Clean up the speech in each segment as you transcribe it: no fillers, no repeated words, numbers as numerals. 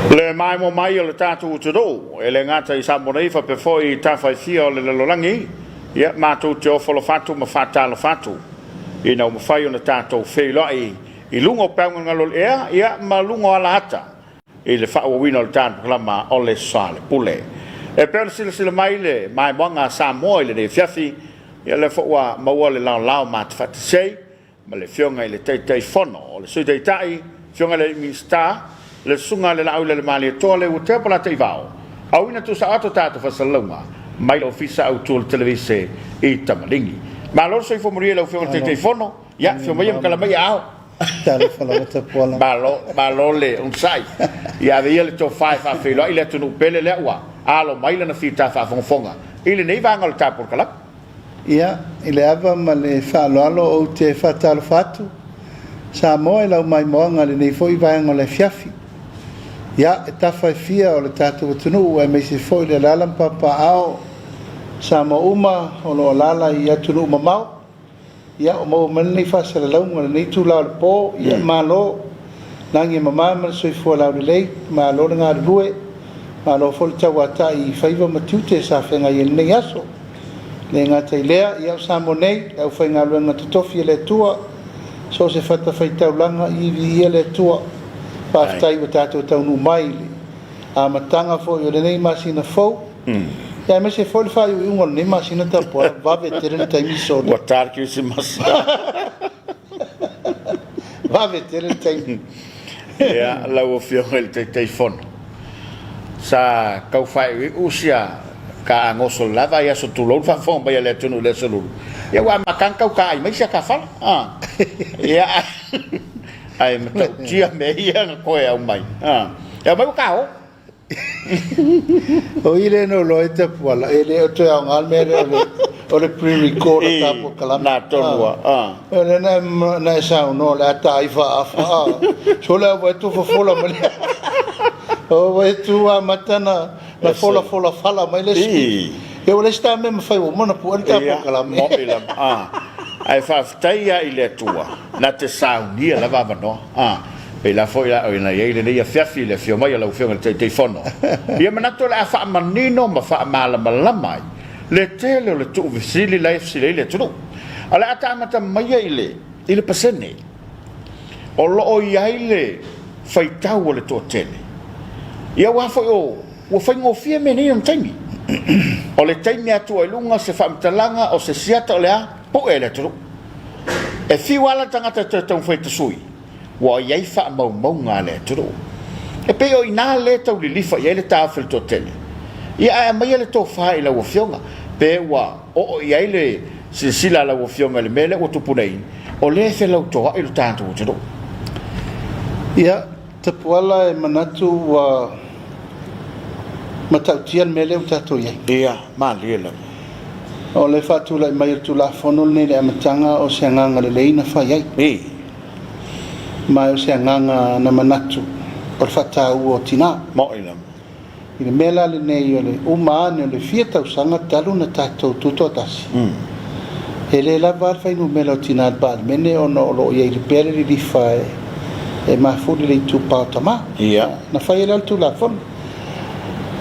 Le maimoa mai o le tatou atunuu, e le gata i Samoa nei faapea foi i tafa e fia o le lalolagi, ia matou te ofo alofa atu ma faatalofa atu ina ua mafai ona tatou feiloai i luga o peau gagalo o le ea, ia ma luga o alaata i le faaauauina o le tanukalama o le Soalepule. E pei ona silasila mai le maimoaga a Samoa i lenei afiafi, ia lea foi ua maua le laolao matafatasei ma le Afioga i le Taitaifono, o le Sui Taitai, Afioga i le Minisita, le Susuga i le Laaulialemalietoa Leuatea Polataivao, auina tuusao atu tatou faasalalauga mai le Ofisa Autu o le Televise i Tamaligi. Malo le soifua manuia i lau Afioga i le Taitaifono. Ia, afio maia ma tala mai aao. Talofa lava Tapuala. Malo, malo le onosai. Ia ave ia le tofa e faafeiloai le atunuu pele lea ua alo mai lana fita faafogafoga i lenei vaega o le tapolokalame. Ia, i le ava ma le faaaloalo ou te faatalofa atu Samoa i lau maimoaga i lenei foi vaega o le afiafi. Ia, e tafa e fia o le tatou atunuu aemaise foi le alaala ma papaaao Samoa uma o lo o alaala i atunuu mamao. Ia, ua maua mai lenei faasalalauga i lenei itula o le po. Ia, malo lagi e mama ma le soifua laulelei, malo le galulue, malo foi le tauatai i faiva ma tiute sa feagai ai i lenei aso. E le gata i lea, ia o Samoa nei, le aufaigaluega totofi a le Atua, so o se fatafaitaulaga, ia viia le Atua. Faafetai ua tatou taunuu mai i le amataga foi o lenei masina fou, ia aemaise foi le faaiuiuga o lenei masina tapuai, vave tele le taimi soli. Ua ta le Kerisimasi. Vave tele le taimi. Ia, lau Afioga i le Taitaifono, sa tau faaiuiu sia ka agoso lava i aso tulou le faafofoga mai a le atunuu i le aso Lulu. Ia ua amata ona tau taai mai sia tafala. Ah. Ia, ae matautia mea ia na toe aumai. Ah. E aumai ua taoo. O i lea na ou iloa ai Tapuala, e le o toe aoga le mea lea o le pre-record o ta polokalame. Na tonu lava. Ah. O lea na e saunoa o le a ta ai faaafa. So le au vaai atu fofola mai le. O vaai atu amata na folafola fala mai le isi. Ia ua leai se ta mea e mafai ua uma ona pue le ta polokalame. Mo'i lava. Ah. Ae faafetai lava i le Atua na te saunia lava avanoa. Ah. Pēlā foi la ina i ai lenei afiafi i le afio mai o lau Afioga i le Taitaifono. Ia manatu o le a faamanino ma faamalamalama ai le tele o le tuuvesili la e fesili ai le atunuu. O le a ta amata maia i le i le pasene o lo o i ai le faitau o le toatele. Ia aua foi o ua faigofie mea nei i lona taimi. O le taimi atu ai luga se faamatalaga o se siata o le a, pue le atunuu. E fiu lava le tagata e toe taumafai e tasui, ua i ai faamaumauga a le atunuu. E pei o i ina lea e tau lilifa i ai le taofi o le toatele. Ia ae aumaia le tofa i lau Afioga, pe ua oo i ai le silasila a lau Afioga i le mea lea ua tupu nei, o lea e felautoa'i lo tatou atunuu. Ia, Tapuala e manatu ua matautia le mea lea ua tatou i ai. Ia, malie lava. O le faatulai mai o le Tulafono lenei i le amataga o se agaga lelei na fai ai. Ii. Ma o se agaga na manatu o le faataua o tina. Mo'i lava. I le mea la lenei o le uma ane o le fia tausaga talu na tatou tutoatasi, e le lava a le fuainumera o tina i le Palemene ona o lo o i ai pea le lilifa e mafuli le itupa o tama. Ia. Na fai ai la le Tulafono.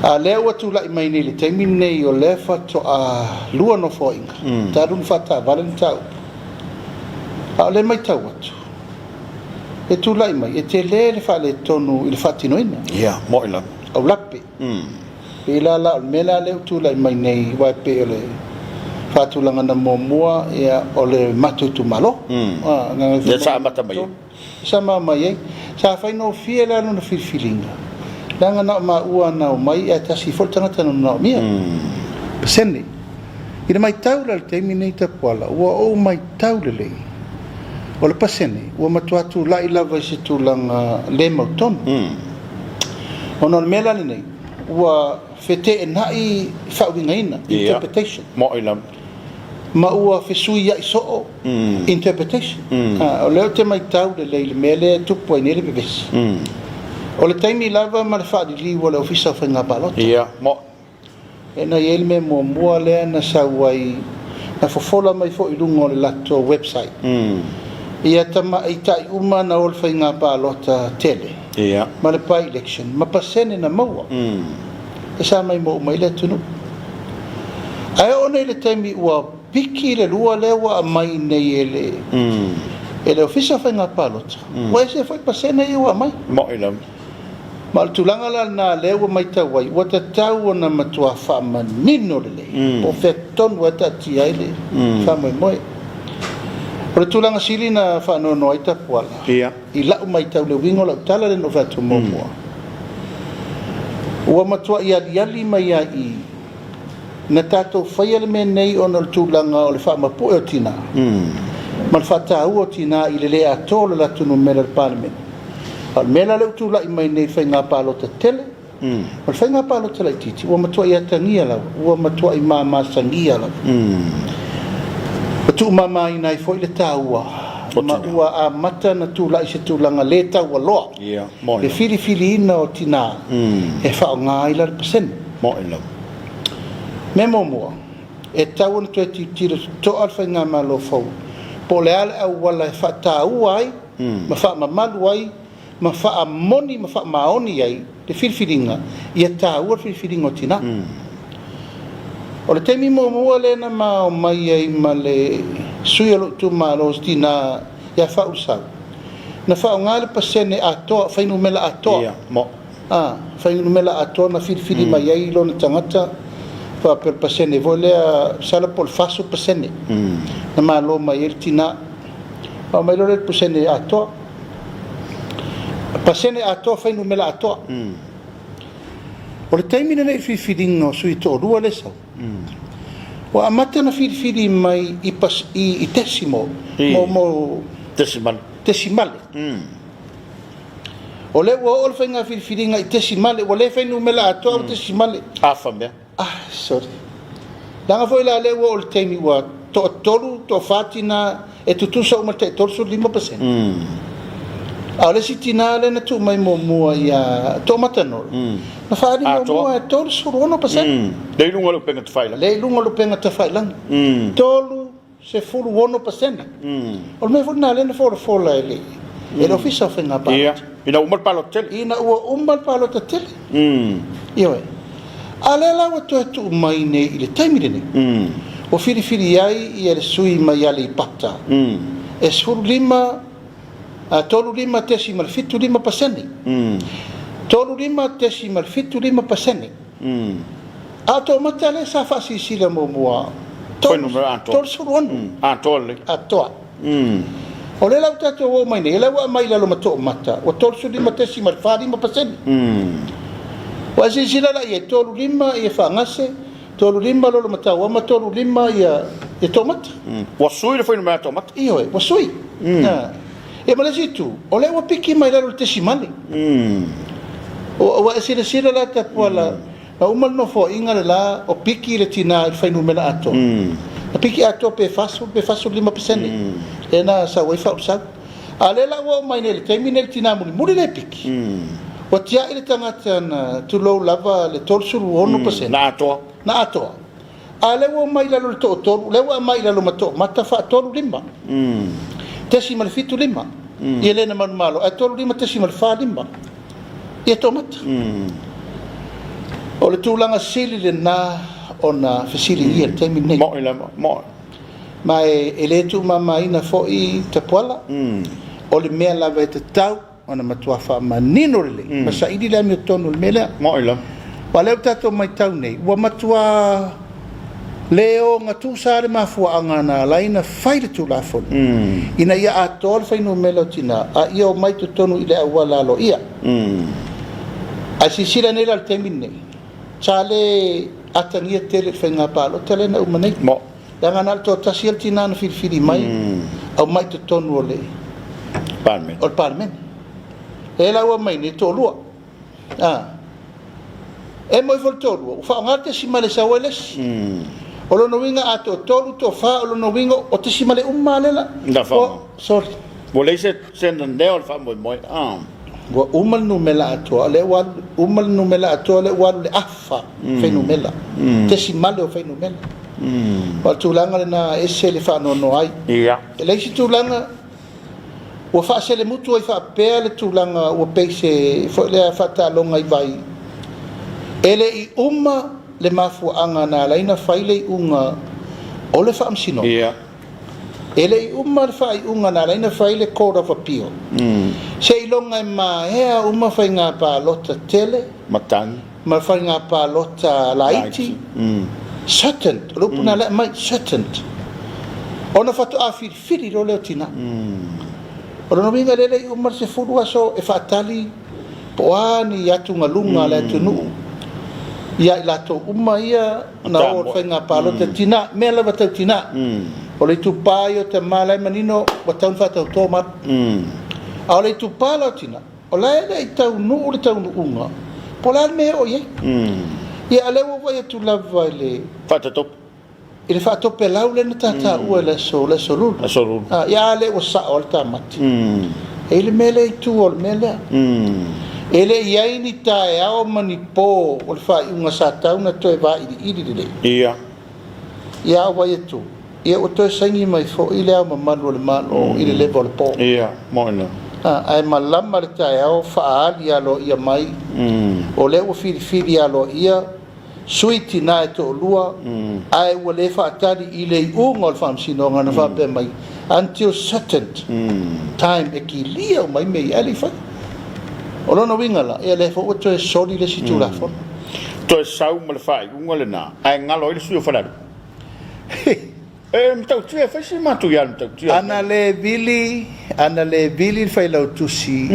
A lea ua tulai mai nei i le taimi lenei o lea faatoa lua nofoaiga talu na faataavale le mataupu. A o lea e matau atu, e tulai mai, e tele le faaletonu i le faatinoina. Ia, mo'i lava. Aulape. Pei la la o le mea la lea ua tulai mai nei, aua e pei o le faatulagaga muamua, ia, o le matou itumalo. Lea sa amata mai ai. Sa amata mai ai. Sa faigofie la lona filifiliga, leaga na o maua na omai ae tasi foi le tagata na manaomia. Pasene. I le matau la i le taimi nei Tapuala, ua ou matau lelei, o le pasene ua matua tulai lava i se tulaga le mautonu. Ona o le mea la lenei, ua feteenai faauigaina, interpretation. Mo'i lava. Ma ua fesuiai soo interpretation. O lea ou te matau lelei i le mea lea e tupu ai nei le vevesi. O le taimi lava ma le faaliliu a le Ofisa o Faiga Palota. Ia, mo. Lea na i ai le mea muamua lea na sau ai, na fofola mai foi i luga o le latou website. Ia tamaitai uma na o i le faiga palota tele. Ia. Ma le by-election ma pasene na maua. E sa maimoa uma ai le atunuu. Ae oo nei i le taimi ua piki le lua lea ua aumai nei e le e le Ofisa o Faiga Palota, ua ese foi pasene ia ua aumai. Mo'i lava. Ma o le tulaga la lena lea ua maitau ai, ua tatau ona matua faamanino lelei po o fea tonu lava e taatia ai le faamoemoe. O le tulaga sili na faanoanoa ai Tapuala, Ia. i lau maitau i le uiga o lau tala lea na ou fai atu muamua, ua matuai aliali mai lava i i na tatou faia le mea nei ona o le tulaga o le faamapue o tina ma le faataua o tina i le le atoa o le latou numera i le Palemene. A o le mea la lea ua tulai mai nei i le faiga palota tele ma le faiga palota laitiiti, ua matuai atagia lava, ua matuai mamasagia lava. Ua tuumamaina ai foi le taua ma ua amata ona tulai se tulaga le taualoa le filifiliina o tina e faaaoga ai la le pasene. Mea muamua, e tatau ona toe tilotilo totoa le faigamalo fou po o le a le auala e faataua ai ma faamamalu ai ma faamoni ma faamaoni ai le filifiliga ia taua le filifiliga o tina. O le taimi muamua lea na ma omai ai ma le sui o lou itumalo se tina ia Faaulesau, na faaaoga le pasene atoa, fuainumera atoa. Ia, mo. A, fuainumera atoa na filifili mai ai lona tagata, faapea o le pasene foi lea, masalo po o le 40% na malo mai ai le tina. Aumai loa lea i le pasene atoa. Pasene atoa, fuainumera atoa. O le taimi lenei i le filifiliga o sui e toalua lea e sau, ua amata ona filifili mai i, pas, i, i decimal, mo, mo, Tesimale. tesimale. O lea ua oo le faiga filifiliga i tesimale, ua le fuainumera atoa, ua tesimale. Afa mea. Ah, sorry. Leaga foi la lea ua oo i le taimi ua toatolu, toafa tina e tutusa uma le tai 35%. A o le isi tina lea na tuu mai muamua ia Toomatanolo, na faaali muamua e 36%. Lea i luga o le upega tafailagi. Lea i luga o le upega tafailagi. 36%. O le mea foi lena lea na folafola e le e le Ofisa o Faiga Palota. Ia, ina ua uma le palota tele. Ina ua uma le palota tele. Ioe. A lea la ua toe tuu mai nei i le taimi lenei, ua filifili ai ia le sui mai Aleipata e 15, 35.75%. 35.75%. A o Toomata lea sa faasilasila muamua, 36. Atoa lelei. Atoa. O lea la ua tatou oo mai nei, o lea ua aumai i lalo ma Toomata, ua 35.45%. Ua e silasila la i ai, 35 ia Faagase, 35 Lolomatauama, 35 ia, ia Toomata. Ua sui le fuainumera Toomata. Ioe, ua sui. Ia ma le isi itu, o lea ua piki mai lalo i le tesimale. Ua e silasila la Tapuala, na uma le nofoaiga le la o piki le tina i le fuainumera atoa. Na piki atoa pe 40 pe 45% lea na sau ai Faaulesau. A o lea la ua oo mai nei i le taimi lenei le tina mulimuli lea e piki, ua tiai le tagata na tulou lava le 36%. Na atoa. Na atoa. A o lea ua omai i lalo i le toatolu, lea ua aumai i lalo ma toomata faatolu lima. 0.75. Ia le na manumalo, ae 35.45 ia toomata. O le tulaga sili lena ona fesiligia i le taimi lenei. Mo'i lava, mo'i. Ma e le tuumamaina foi Tapuala. O le mea lava e tatau ona matua faamanino lelei ma saili le amiotonu o le mea lea. Mo'i lava. Aua o lea ua tatou maitau nei, ua matua le ogatusa le mafuaaga na ala ai ona fai le Tulafono ina ia atoa le fuainumera o tina a ia omai totonu i le auala aloaia. Ae silasila nei la i le taimi lenei, sa le atagia tele i le faiga palota lea na uma nei. Mo'i. Leaga na o le toatasi lava le tina na filifili mai, aumai i totonu o le Palemene. O le Palemene. Lea la ua aumai nei toalua. A. E moi foi le toalua, ua faaaoga le tesimale e sau ai le isi. O lona uiga a toatolu, toafa, o lona uiga o tesimale uma lava lela. Na Oh, sorry. Ua leai se se nanea o le faamoemoe. Ah. Ua uma le numera atoa, o lea ua alu, uma le numera atoa, o lea ua alu le afa fuainumera, tesimale o fuainumera. O le tulaga lena e ese le faanoanoa ai. Ia. E leai se tulaga ua faaselemutu ai faapea le tulaga ua pei se foi lea faataaloga i vai. E le i uma le mafuaaga na ala ai ona fai le iuga o le Faamasinoga. Ia. E le i uma le faaiuga na ala ai ona fai le Court of Appeal. Seiloga e maea uma faiga palota tele. Matagi. Ma faiga palota laiti. Certain, o le upu lena lea e aumai, certain. Ona faatoa filifili loa lea o tina. O lona uiga lea e le i uma le 10 aso e faatali po o a ni atugaluga a le atunuu ia i latou uma ia na o i le faiga palota tina, mea lava tau tina. O le itupa ia o tama la e manino ua tatau ona faatauto malu. A o le itupa la o tina, o la e le i taunuu le taunuuga po o le a le mea e oo i ai. Ia a o lea ua ou vaai atu lava i le Faatatope. I le faatopelau lea na ta taua i le aso, le aso Lulu. Aso Lulu. Ah, ia a lea ua sao lava le tamati. E i ai le mea lea i tua o le mea lea. E le i ai ni taeao ma ni po o le faaiuga sa tau na toe vailiili lelei. Ia. Ia a vaai atu, ia ua toe saini mai foi le Ao Mamalu o le Malo i le leva o le po. Ia, moni lava. Ah, ae malama le taeao faaali aloaia mai, o lea ua filifili aloaia sui tina e toalua, ae ua le faatali i le iuga o le faamasinoga na faapea mai, until certain time e kilia uma ai mea ia, ae le i faia. O lona uiga la, ia lea foi ua toe soli le isi Tulafono. Toe sau ma le faaiuga lena, ae galo ai le sui o Falealupo. E matautia, e fai si matuia le matautia. Ana le vili, ana le vili le failautusi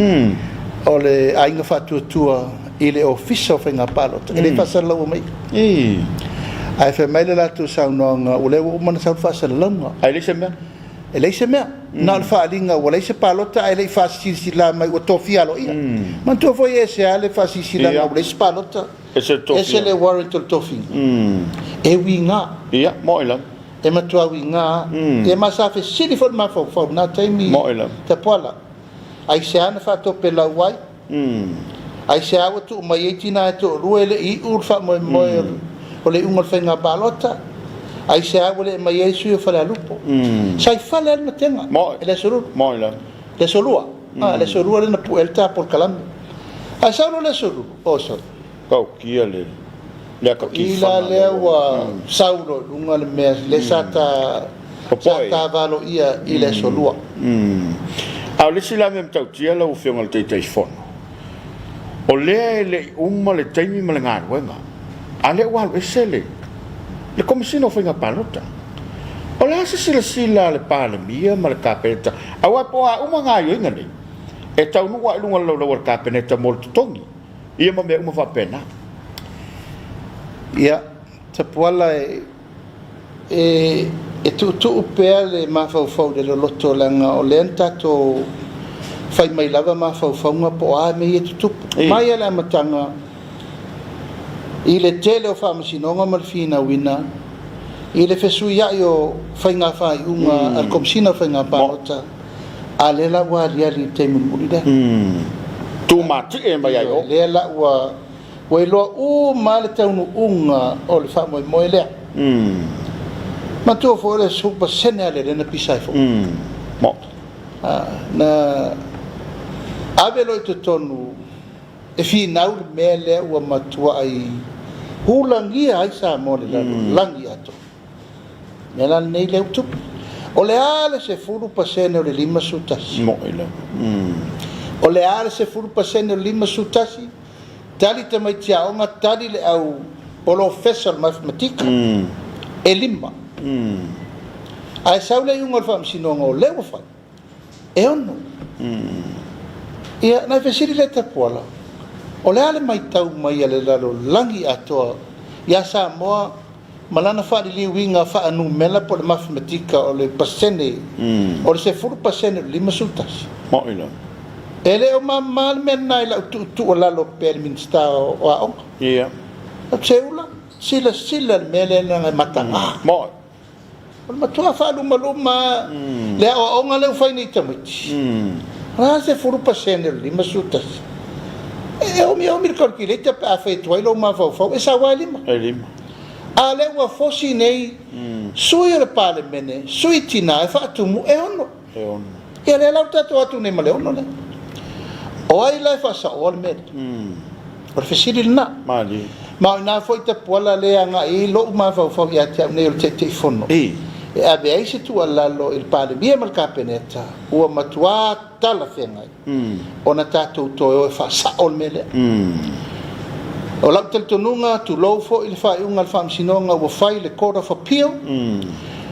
o le Aiga Faatuatua i le Ofisa o Faiga Palota, e le faasalalaua mai. Ae fai mai le latou saunoaga, o lea ua uma ona sau le faasalalauga. Ae leai se mea. E leai se mea. Na o le faaaliga ua leai se palota ae le i faasilasila mai ua tofia aloaia. Manatua foi e ese lava le faasilasilaga ua leai se palota. Ese le tofia. Ese le warrant o le tofiga. E uiga. Ia, moni lava. E matua uiga lava. Ia ma sa fesili foi le mafaufau i lena taimi. Moni lava. Tapuala, aisea na faatopelau ai? Aisea ua tuu mai ai tina e toalua e le i iu le faamoemoe o le iuga o le faiga palota? Aisea ua le aumai ai sui o Falealupo? Sa i fale lava le matega i le Aso Lulu. Moni lava. Le Aso Lua. Le Aso Lua lea na pue ai le ta polokalame. Ae sau loa le Aso Lulu, oh sorry. Tautia le le ata I la tifana lea ua sau loa i luga le mea lea sa ta sa ta valoia i le Aso Lua. A o le isi la mea matautia lau Afioga i le Taitaifono, o lea e le i uma le taimi ma le galuega, a o lea ua alu ese le le Komesina o Faiga Palota. O le a se silasila a le Palemia ma le Kapeneta, aua po o a uma gaoioiga nei, e taunuu lava i luga o le laulau a le Kapeneta mo le totogi. Ia ma mea uma faapena. Ia, Tapuala e, e, e tuutuu pea le mafaufau i le loloto leaga o lea na tatou fai mai lava mafaufauga po o a mea ia e tutupu. Mai lava i le amataga i le tele o faamasinoga ma le finauina i le fesuiai o faiga faaiuga a le Komesina o Faiga Palota, A lea la ua aliali i le taimi mulimuli lea. Tumatie mai ai o. Lea la ua ua iloa uma lava le taunuuga o le faamoemoe lea. Manatua foi o le 10% lava lea na pisa ai foi. Na ave loa i totonu e finau le mea lea ua matuai hulagia ai Samoa i le lalolagi atoa. Mea la lenei lea ua tupu. O le a le 10% o le 51? Moi lava. O le a le 10% o le 51? Tali tamaiti aoga, tali le au polofesa o le mathematika, e 5. Ae sau le iuga o le faamasinoga o lea ua fai, e 6. Ia, na fesili lea Tapuala, o le a le matau mai a le lalolagi atoa ia Samoa ma lana faaliliuina faanumela po o le mathematika o le pasene, o le 10% o le 51. Moi lava. E le o mama le mea lena i lau tuutuualalo pea i le Minisita o Aoga. Ia. Ou te ula. Silasila i le mea lea leaga e mataga. Moe. O le matua faalumaluma lava le aoaoga lea ua fai nei i tamaiti. O le a le 10% o le 51? E omiomi le calculator pe a fai atu ai lou mafaufau, e sau lava e lima. E lima. A o lea ua fosi nei sui o le Palemene, sui tina e faatumu e ono. E ono. Ia lea la ua tatou o atu nei ma le ono lea. O ai la e faasaoa le mea lea? O le fesili lena. Malie. Ma o i ina foi tapuala lea e agai ai lou mafaufau ia te au nei o le Taitaifono, I. e ave ai se tuualalo i le Palemia ma le Kapeneta, ua matua talafeagai ona tatou toe o e faasao le mea lea. O lau talitonuga, tulou foi le faaiuga a le Faamasinoga ua fai i le Court of Appeal,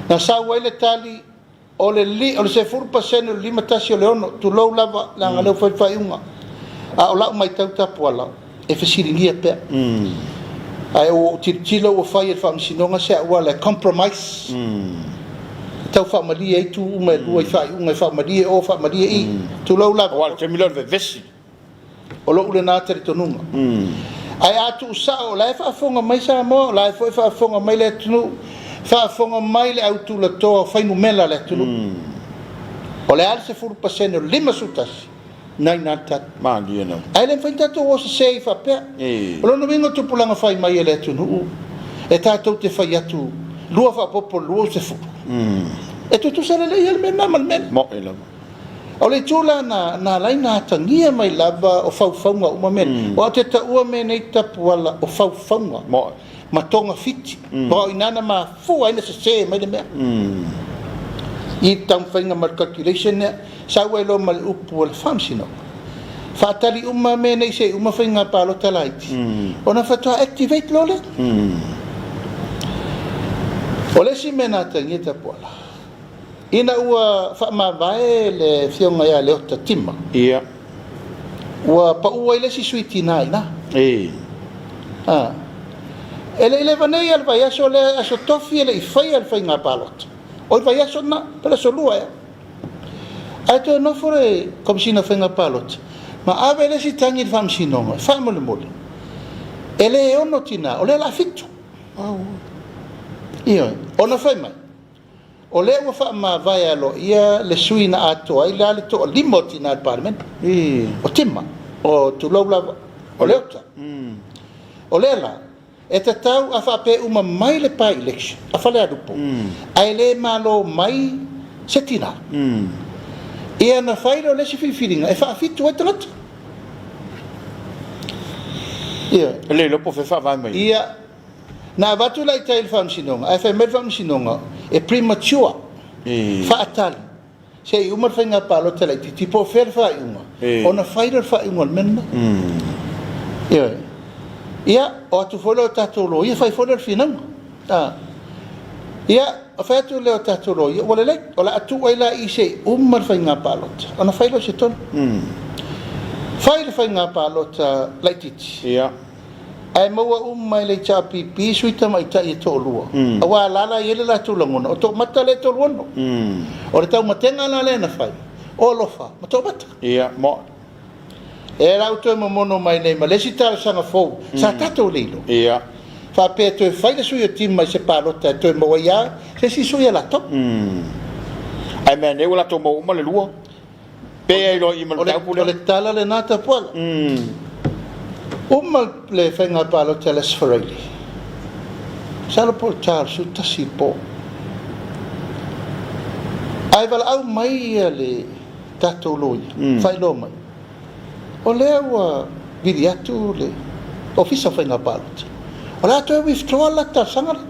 na sau ai le tali, O le 10% o le 51 o le ono, tulou lava, leaga o lea ua fai le faaiuga. A o lau matau tapuala, e fesiligia pea. Ae ua ou tilotilo ua fai e le Faamasinoga se auala e compromise, e tau faamalie ai itu uma e lua i faaiuga, e faamalie o, faamalie i, tulou lava. Aua o le taimi lea o le vevesi. O lou lena talitonuga. Ae a tuusao, o la e faafofoga mai Samoa, o la e foi faafofoga mai le atunuu, faafofoga mai le au tulatoa o fuainumera a le atunuu. O le a le 10% o le 51? Na i ina le tali. Malie lava. Ae le mafai ona tatou o sese ai faapea. O lona uiga o tupulaga fai mai e le atunuu, e tatou te fai atu lua faaopoopo i le 20. E tutusa lelei lava le mea lena ma le mea lea. Moe lava. O le itu la na ala ai na atagia mai lava o faufauga uma mea nei. Aua ou te taua mea nei tapuala o faufauga ma togafiti, aua o i ina na mafua ai na sese mai le mea. I le taumafaiga ma le calculation lea, sau ai loa ma le upu a le Faamasinoga, faatali uma mea nei se i uma faiga palota laiti, ona faatoa activate loa lea. O le isi mea na atagia tapuala, Ina ua faamavae le Afioga ia Leota Tima, Ia. ua pau ai le isi sui tina i ina. E. A. E le i leva nei lava le vaiaso lea, aso tofi e le i faia le faiga palota. O le vaiaso lena, pe o le aso lua ea. Ae toe nofo le Komesina o Faiga Palota ma ave le isi tagi i le Faamasinoga, faamolemole, e le ono tina, o lea o le a fitu. Ioe. Ona fai mai, O lea ua faamavae aloaia le sui na atoa ai la le toalima o tina i le Palemene. O Tima, o tulou lava, o Leota. O lea la, e tatau a faapea uma mai le by-election a Falealupo, ae le malo mai se tina, ia na fai lea o le isi filifiliga e faafitu ai tagata. Ioe. E le iloa po o fea e faavae mai ai. Ia. Na avatu la i tai i le Faamasinoga, ae fai mai le Faamasinoga, e premature, faatali, se i uma le faiga palota laitiiti po o fea le faaiuga, ona fai lea o le faaiuga o le mea lena. Ioe. Ia, o atu foi lea o tatou loia, fai foi lea o le finauga. A. Ia, fai atu lea o tatou loia, ua lelei, o le a tuu ai la i i se i uma le faiga palota, ona fai lea o se tonu. Fai le faiga palota laitiiti. Ia. Ae maua uma e le HRPP sui tamaitai e toalua, aua alaala i ai le latou lagona, o Toomata lea e 36. O le taumatega la lea na fai, o Alofa ma Toomata. Ia, mo. E la ua toe momono mai nei ma le isi talosaga fou, sa tatou le iloa. Ia. Faapea e toe fai le sui o Tima i se palota e toe maua ai lava se isi sui a latou. Ae meanei ua latou maua uma le lua. Pe ai loa i ma le mataupu lea. O le tala lena Tapuala. Uma le faiga palota i le Aso Faraile, masalo po o le ta o le 11 i le po. Ae valaau mai le tatou loia, faailoa mai, O lea ua vili atu le Ofisa o Faiga Palota, o le a toe withdraw le latou talosaga lea.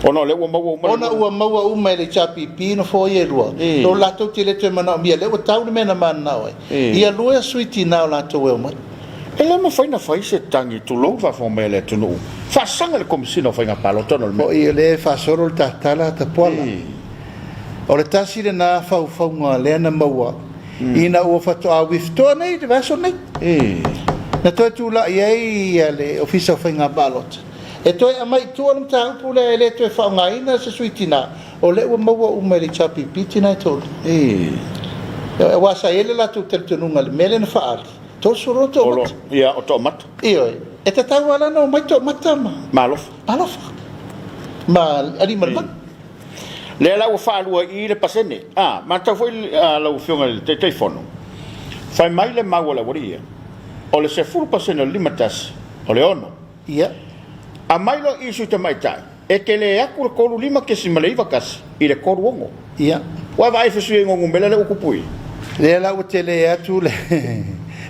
Ona o lea ua maua uma. Ona ua maua uma e le HRPP nofoa ia e lua, o latou te le toe manaomia, lea ua tau le mea na mananao ai, ia lua sui tina o latou e omai. E le mafai ona fai se tagi, tulou le faafofoga mai a le atunuu, faasaga i le Komesina o Faiga Palota ona o le mea. Foi o lea e faasolo le tatala a Tapuala. O le tasi lena faufauga lea na maua ina ua faatoa withdraw nei le vaiaso nei. Na toe tulai ai le Ofisa o Faiga Palota e toe aumai i tua le mataupu lea e le toe faaaogaina se sui tina, o lea ua maua uma e le HRPP tina e toalua. Aua sa i ai le latou talitonuga i le mea lea na faaali, 36 toamata. Ia, o toamata. Ioe. E tatau lava la ona omai toamata ma. Ma alofa. Ma alofa. Ma alii ma le manu. Lea la ua faalua i i le pasene. A, matau foi lau Afioga i le Taitaifono, fai mai le mau a le aualii ia, o le 10% o le 51, o le 6. Ia. Aumai loa i i Sui Tamaitai, e tele atu le 35.91 i le 36. Ia. Ua vaai fesuiaiga o numera lea ua tupu i i. Lea la ua tele atu le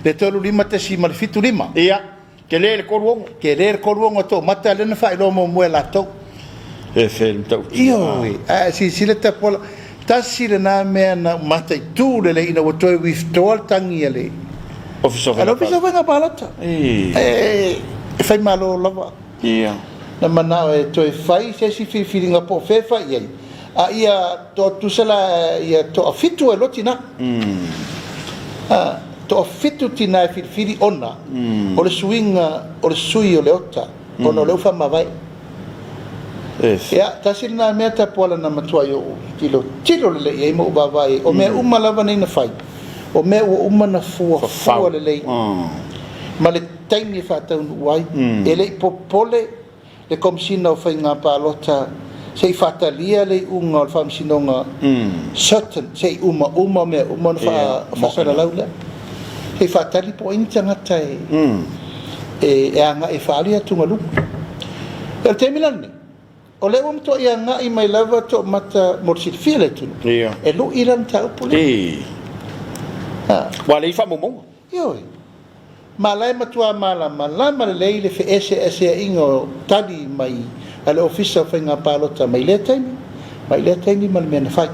35.75. Ia. Tele le 36. Tele le 36 toamata lea na faailoa muamua e latou. Efe le matautia. Ioe, ae silasila Tapuala, tasi lena mea na ou mataitu lelei ina ua toe withdraw le tagi a le Ofisa o a le Ofisa o Faiga Palota. E E faimalo lava. Ia. Na manao e toe fai se isi filifiliga po o fea e fai i ai, a ia toatusa la ia toafitu ai loa tina. Toafitu tina e filifili ona o le suiga o le sui o Leota ona o lea ua faamavae. Ia, tasi lena mea Tapuala na matuai ou tilotilo lelei i ai ma ou vaavaai ai. O mea uma lava nei na fai, o mea ua uma na fuafua lelei ma le taimi e faataunuu ai. E le i popole le Komesina o Faiga Palota se i faatalia le iuga o le Faamasinoga certain se i umauma mea uma ona faasalalau lea. Se i faatali po o ai ni tagata e agai e faaali atugaluga. O le taimi la lenei, o lea ua matuai agai mai lava toamata mo le silafia e le atunuu, e lui la le mataupu lea. Ua leai faamaumauga. Ioe. Ma la e matua malamalama lelei le feeseeseaiga o tali mai a le Ofisa o Faiga Palota mai lea taimi, mai lea taimi ma le mea na fai.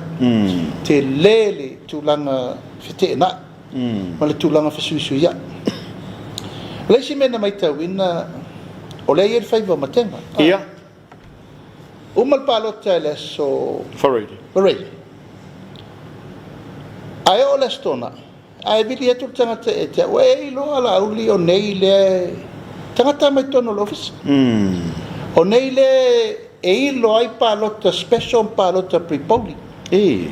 Tele le tulaga feteenai ma le tulaga fesuisuiai. O le isi mea na matauina, o lea e i ai le faiva o matega. Ia. Uma le palota i le aso Friday. Friday. Ae oo le Aso Toonai, ae vili atu le tagata ia te au, ua e iloa Laauli o nei lea tagata mai totonu o le ofisa. O nei lea e ilo ai palota special ma palota pre-polling. E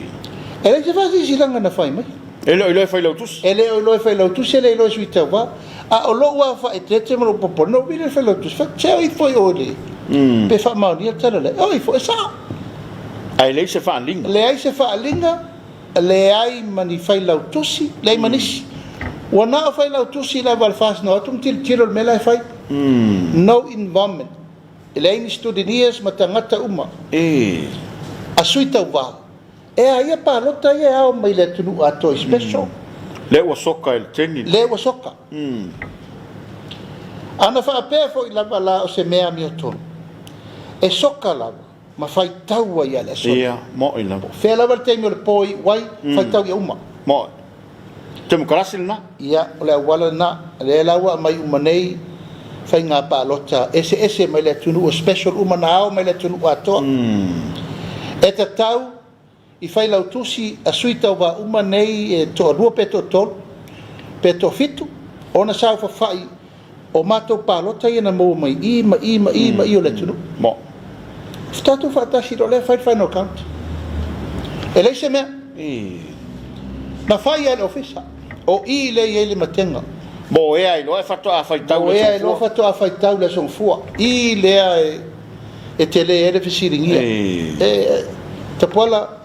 leai se faasilasilaga na fai mai. E le o iloa e Failautusi. E le o iloa e Failautusi, e le iloa e Sui Tauva. A o lou lava faaeteete ma lou popole, na ou vili i le Failautusi, fai atu, se o ifo i o i le, pe faamaonia le tala lea. E o ifo, e sao. Ae leai se faaaliga. Leai se faaaliga, leai ma ni Failautusi, leai ma nisi. Ua na o Failautusi lava a le FAST na o atu ma tilotilo i le mea la e fai. No involvement. E leai ni scrutineers ma tagata uma a Sui Tauva. E a ia palota ia e ao mai le atunuu atoa i special. Lea ua soka e le teni. Lea ua soka. A na faapea foi lava la o se mea amiotonu, e soka lava ma faitau ai ia le aso. Ia, mo'i lava. Po o fea lava le taimi o le po e iu ai, faitau ia uma. Mo'i. Temokarasi lena. Ia, o le auala lena. Lea la ua aumai uma nei faiga palota eseese mai le atunuu, o special uma na ao mai le atunuu atoa. E tatau i failautusi a sui tauva uma nei e toalua pe toatolu pe toafitu ona saofafai o matou palota ia na maua mai i ma i ma i ma i o le atunuu. Mo. Tatou faatasi loa lea fai le final count. E leai se mea. Na fai lava e le ofisa. O i lea e i ai le matega. Mo ea ai loa e faatoa faitau le aso Gafua. Mo ea ai loa faatoa faitau le aso Gafua. I lea e tele ai le fesiligia. E Tapuala,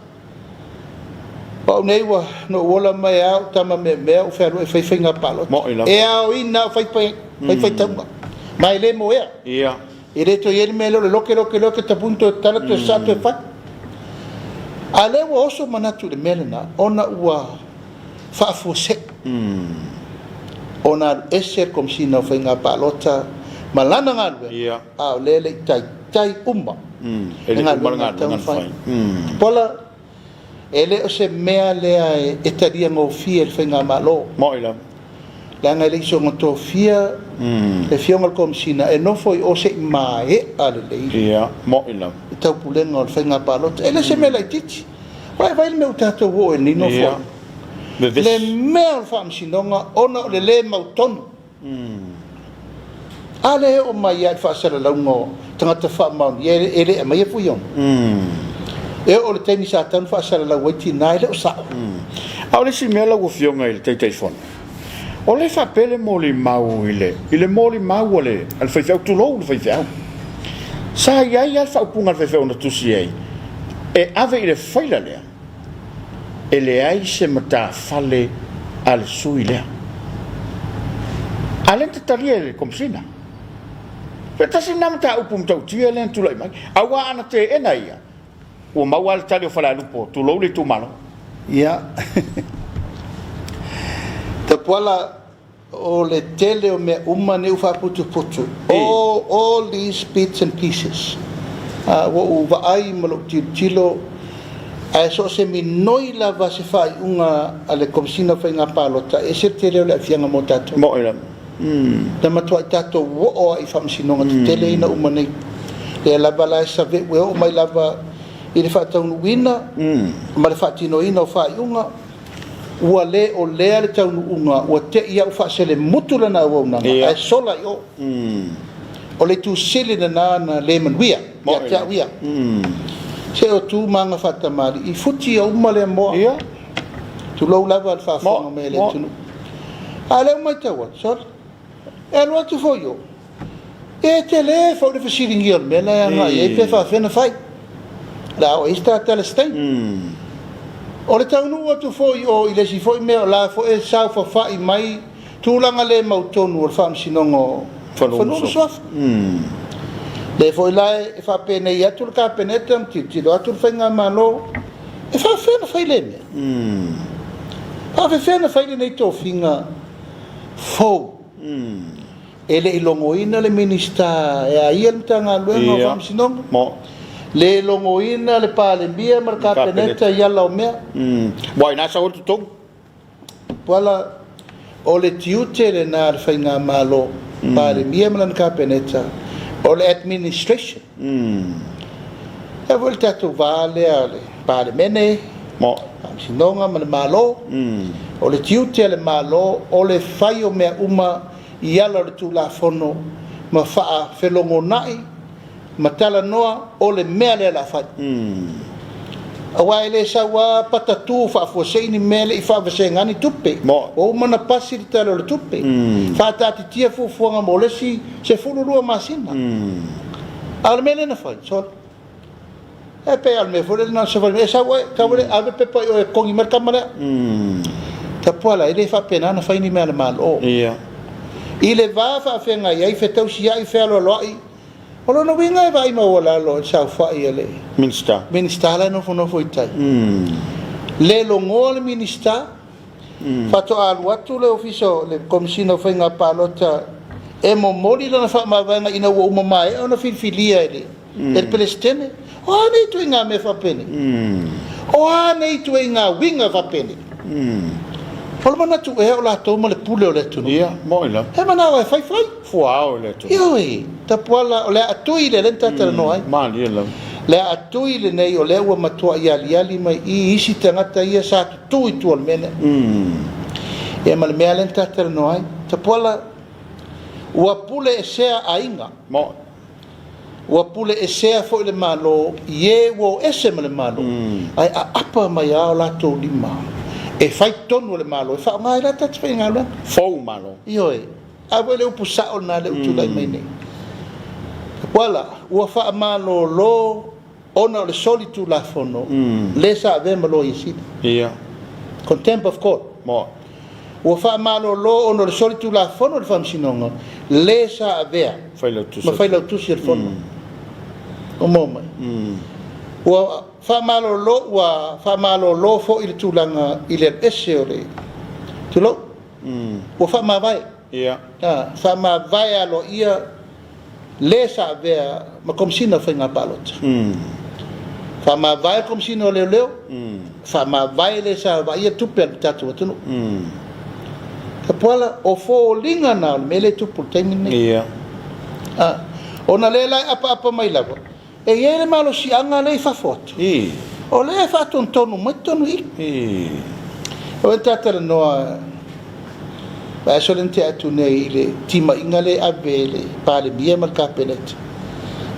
o au nei ua na ou ola mai a ou tama meamea ou fealuai e fai faiga palota. Mo'i lava. E aoina au fai fai faitauga. Ma e le moea. Ia. E le toe i ai le mea lea o le loke loke loke tapuni toe tatala toe sa toe fai. A lea ua oso manatu i le mea lena ona ua faafuasei ona alu ese le Komesina o Faiga Palota ma lana galuega, Ia. a o lea e le i taitai uma E le le i uma le galuega e tatau galuega ona na fai. fai. Pola, e le o se mea lea e talia gofie e le Faigamalo. Mo'i lava. Leaga e le i soona tofia le Afioga i le Komesina e nofo i o se i maea lelei Ia, mo'i lava. le taupulega o le Faiga Palota. E le se mea laitiiti. Aua e vaai le mea ua tatou oo ai i lenei nofoaiga. Vevesi. Le mea o le Faamasinoga ona o le le mautonu. A lea e oo mai lava i le faasalalauga o tagata faamaonia e le aumaia Fuiono. E oo i le taimi sa tatau ona faasalalau ai tina e le o sao. A o le isi mea lau Afioga i le Taitaifono, O lea e faapea le molimau i le, i le molimau a le, a le faifeau, tulou le faifeau. Sa i ai lava le faaupuga a le faifeau na tusi ai, e ave i le faila lea, e leai se matafale a le sui lea. A lea na talia e le Komesina. Pe tasi lena mataupu matautia lea na tulai mai. Aua ana teena ia, ua maua lava le tali o Falealupo, tulou le itumalo. Ia. Tapuala, o le tele o mea uma nei ua faaputuputu, all, all these bits and pieces, ua ou vaai ma lou tilotilo, ae so o se minoi lava se faaiuga a le Komesina o Faiga Palota, e ese le tele o le aafiaga mo tatou. Mo'i lava. Na matuai tatou oo lava i faamasinoga tetele ina uma nei. Lea lava la e save'u e oo mai lava i le faataunuuina ma le faatinoina o faaiuga, ua le o lea le taunuuga, ua te i au faaselemutu lana auaunaga ae sola i o. O le itu sili lena na le manuia ia te au ia. Se o tu ma aga faatamalii, futi ia uma lea moa. Tulou lava le faafofoga mai a le atunuu. A o lea ua matau atu, sole, e alu atu foi i o, e tele foi le fesiligia o le mea la e agai i ai pe faafefea ona fai. O le a oo i ai se ta tala i se taimi. O le taunuu atu foi i o i le isi foi mea o la foi e saofafai mai tulaga le mautonu o le Faamasinoga o Fanua ma Suafa. Lea foi la e faapenei atu le Kapeneta ma tilotilo atu le Faigamalo, e faafefea ona fai lea mea? Faafefea ona fai lenei tofiga fou? E le i logoina le Minisita e a ia le Matagaluega o Faamasinoga, le logoina le Palemia ma le Kapeneta i ala o mea. Ua i ina sau ai le totogi. Tuala, o le tiute lena a le Faigamalo, Palemia ma lana Kapeneta, o le administration. E a foi le tatou va lea o le Palemene, Faamasinoga ma le Malo. O le tiute a le Malo o le fai o mea uma i ala o le Tulafono ma faafelogonai ma talanoa o le mea lea o le a fai. Aua e le sau lava patatu faafuasei ni mea e le i faavasegaina ni tupe. Ua uma ona pasi le Tala o le Tupe. Faataatitia fuafuaga mo le isi 12 masina. A o le mea lea na fai, sole. E pei lava o le mea foi lele na o le savali mai, e sau oe, tau le ave pepa i o e totogi mai le tama lea. Tapuala, e le faapena ona fai ni mea a le Malo. I le va faafeagai ai, fetausiai, fealoaloai, o lona uiga e vaai maualalo i le saofai a le Minisita. Minisita la e nofonofo i tai. Le logoa le Minisita, faatoa alu atu le Ofisa o le Komesina o Faiga Palota e momoli lana faamavaega ina ua uma maea ona filifilia e le e le Peresetene. O a nei ituaiga mea faapenei? O a nei ituaiga uiga faapenei? O le manatu ea o latou ma le pule o le atunuu? Ia, mo'i lava. E manao e fai fai. Fuao i le atunuu. Ioe, Tapuala, o le aatui lea lea na ta talanoa ai. Malie lava. Le aatui lenei o lea ua matuai aliali mai i isi tagata ia sa tutu i tua o le mea lea. Ia ma le mea lea na ta talanoa ai. Tapuala, ua pule esea aiga. Mo'i. Ua pule esea foi le Malo i e ua o ese ma le Malo, ae aapa mai lava o latou lima e fai tonu a le Malo e faaaoga ai la tatou faigaluega. Fou Malo. Ioe. A foi le upu sao lena lea ua tulai mai nei. Tapuala, ua faamalolo ona o le soli tulafono le sa avea ma Loia Sili. Ia. Contempt of Court. Mo. Ua faamalolo ona o le soli tulafono le Faamasinoga le sa avea ma Failautusi o le Fono. Ua maua mai. Ua faamalolo, ua faamalolo foi le tulaga i le alu ese o le, tulou, ua faamavae. Ia. Faamavae aloaia le sa avea ma Komesina o Faiga Palota. Faamavae le Komesina o Leoleo, faamavae le sa vaaia tupe a le tatou atunuu. Tapuala, o foliga na o le mea lea e tupu i le taimi lenei. Ia. Ona lea la e apaapa mai lava, E i ai le malosiaga lea i fafo atu, o lea e faatonutonu mai totonu i i. O e ta talanoa vaiaso lea na tea atu nei i le timaiga lea e ave e le Palemia ma le Kapeneta,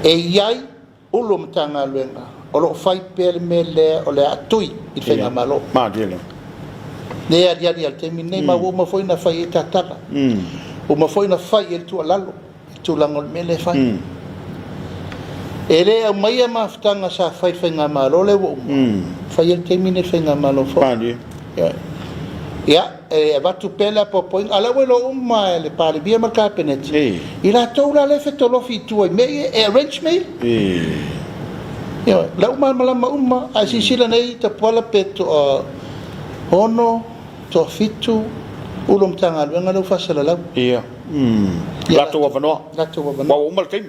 e i ai Ulu o Matagaluega o lo o fai pea le mea lea o le aatui i le Faigamalo. Malie lava. Lea e aliali lava i le taimi lenei, ma ua uma foi ona fai i ai ta tala. Ua uma foi ona fai i ai le tuualalo i le tulaga o le mea lea e fai. E le aumaia mafutaga sa fai i le Faigamalo lea ua uma, fai ai le taimi lenei i le Faigamalo fou. Ia, e avatu pea le apoapoaiga, a o lea ua iloa uma lava e le Palemia ma le Kapeneta, i latou la lea e fetolofi i tua i mea ia, e arrange mea ia. Ioe, o la ua malamalama uma, a e silasila nei Tapuala pe toa 6, toa 7 Ofisa Sili o Matagaluega lea ua faasalalau. Ia. Latou avanoa. Latou avanoa. Ua uma le taimi.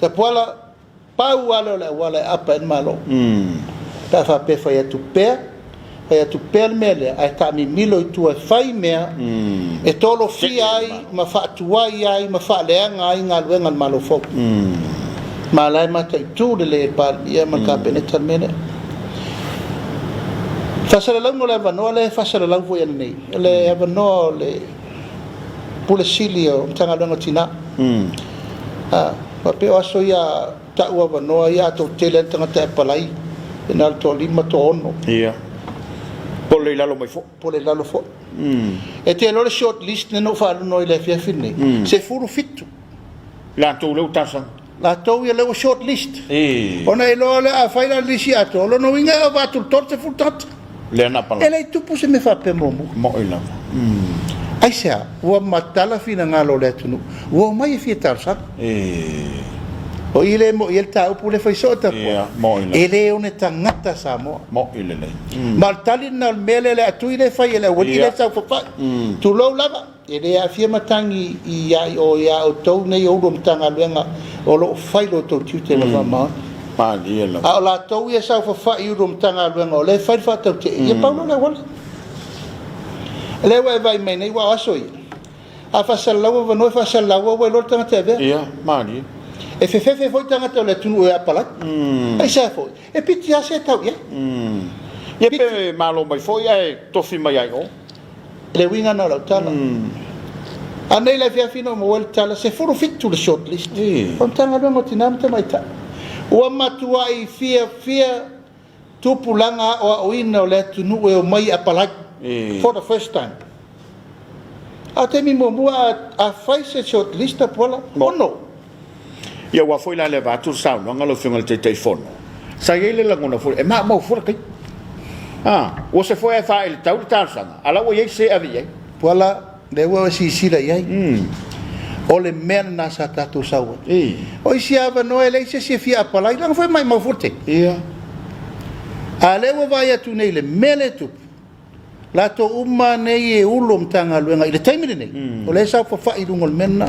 Tapuala, pau lava lea o le auala e aapa ai le Malo. Pe a faapea e fai atu pea, fai atu pea le mea lea, ae taamimilo i tua e fai mea e tolofia ai ma faatuai ai ma faaleaga ai galuega a le Malo fou. Ma o la e mataitu lelei e le Palemia ma le Kapeneta le mea lea. Faasalalauga o le avanoa lea e faasalalau foi ananei, o le avanoa o le Pule Sili o Matagaluega o Tina. Faapea o aso ia tau avanoa ia a toatele lava tagata e apalai, pe na o le toalima, toaono. Ia. Pole i lalo mai foi. Pole i lalo foi. E te iloa le short list lea na ou faalogo ai i le afiafi lenei, 17. Latou lea ua talosaga. Latou ia lea ua short list. Ona e iloa lea a fai la le lisi atoa, o lona uiga e ova atu i le 30 tagata. Lea na apalai. E le i tupu se mea faapea muamua. Mo'i lava. Aisea? Ua matala finagalo o le atunuu, ua omai e fia talosaga. O i lea e mo'i ai le taupu lea e fai soo Tapuai. E le one tagata Samoa. Mo'i lelei. Ma o le tali lena o le mea lea le atui lea e fai e le aualii lea e saofafai. Tulou lava. E le aafia matagi ia outou nei o Ofisa Sili o Matagaluega o lo o fai lo outou tiute ma faamaoni. Malie lava. A o latou ia e saofafai i Ofisa Sili o Matagaluega o lea e fai le faatautee, ia pau lea o le auala. O lea ua e vaai mai nei, aua o aso ia, a faasalalau avanoa e faasalalau ua iloa le tagata e avea. Ia, malie. E fefefe foi tagata o le atunuu e apalai. Aisea foi? E piti lava se tau i ai. Ia pe malo mai foi ae tofi mai lava i o. Le uiga lena o lau tala. Anei le afiafi na ou maua ai le tala, 17 le short list o le Matagaluega o Tina ma Tamaitai. Ua matuai fiafia tupulaga aoaoina o le atunuu e omai e apalai for the first time. A o taimi muamua a fai se short list Tapuala, ono. Ia aua foi la le avatu le saunoaga lau Afioga i le Taitaifono, sa i ai le lagona foi, e maumau fua le taimi. A, ua se foi ae faaele tau le talosaga, a la ua i ai se ave i ai. Puala, lea ua e silasila i ai, o le mea lena sa tatou sau ai. O isi avanoa e leai se isi e fia apalai, leaga foi e maumau fua le taimi. A o lea ua vaai atu nei i le mea lea e tupu, Latou uma nei e ulu o Matagaluega i le taimi lenei, o lea e saofafai i luga o le mea lena.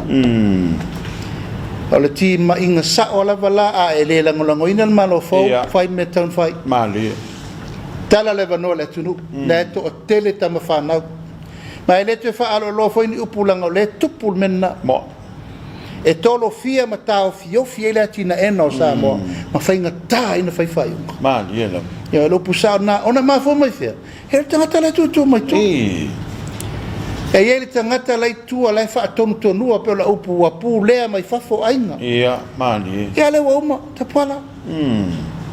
O le timaiga sao lava la, a e le lagolagoina le Malo fou, fai le mea e tatau ona fai. Malie. Tala le avanoa i le atunuu, la e toatele tama fanau. Ma e le toe faaaloaloa foi ni upu leaga o lea e tupu le mea lena. E tolofia ma taofiofi ai le atinaena o Samoa ma faigata ai ona fai faaiuga. Malie lava. Ia, o le upu sao lena, ona mafua mai fea? E le tagata la e tutu mai tua. E i ai le tagata la i tua la e faatonutonua pei o lau upu ua pulea mai fafo aiga. Ia, malie. Ia, lea ua uma, Tapuala.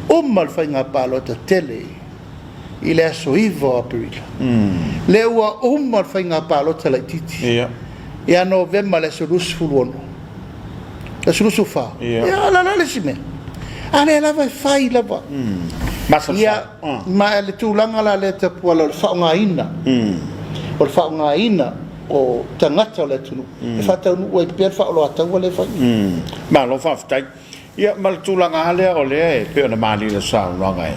Uma le faiga palota tele i le aso 9 o Aperila. Lea ua uma le faiga palota laitiiti. Ia. Ia Novema le aso 26. Le aso 24. Ia. Ia, o le a le isi mea? A lea lava e fai lava. Masalosalo. Ia, ma le tulaga la lea Tapuala o le faaaogaina, o le faaaogaina o tagata o le atunuu e faataunuu ai pea le faaoloataua lea e fai. Malo faafetai. Ia ma le tulaga lava lea o lea e pei ona malie i le saunoaga e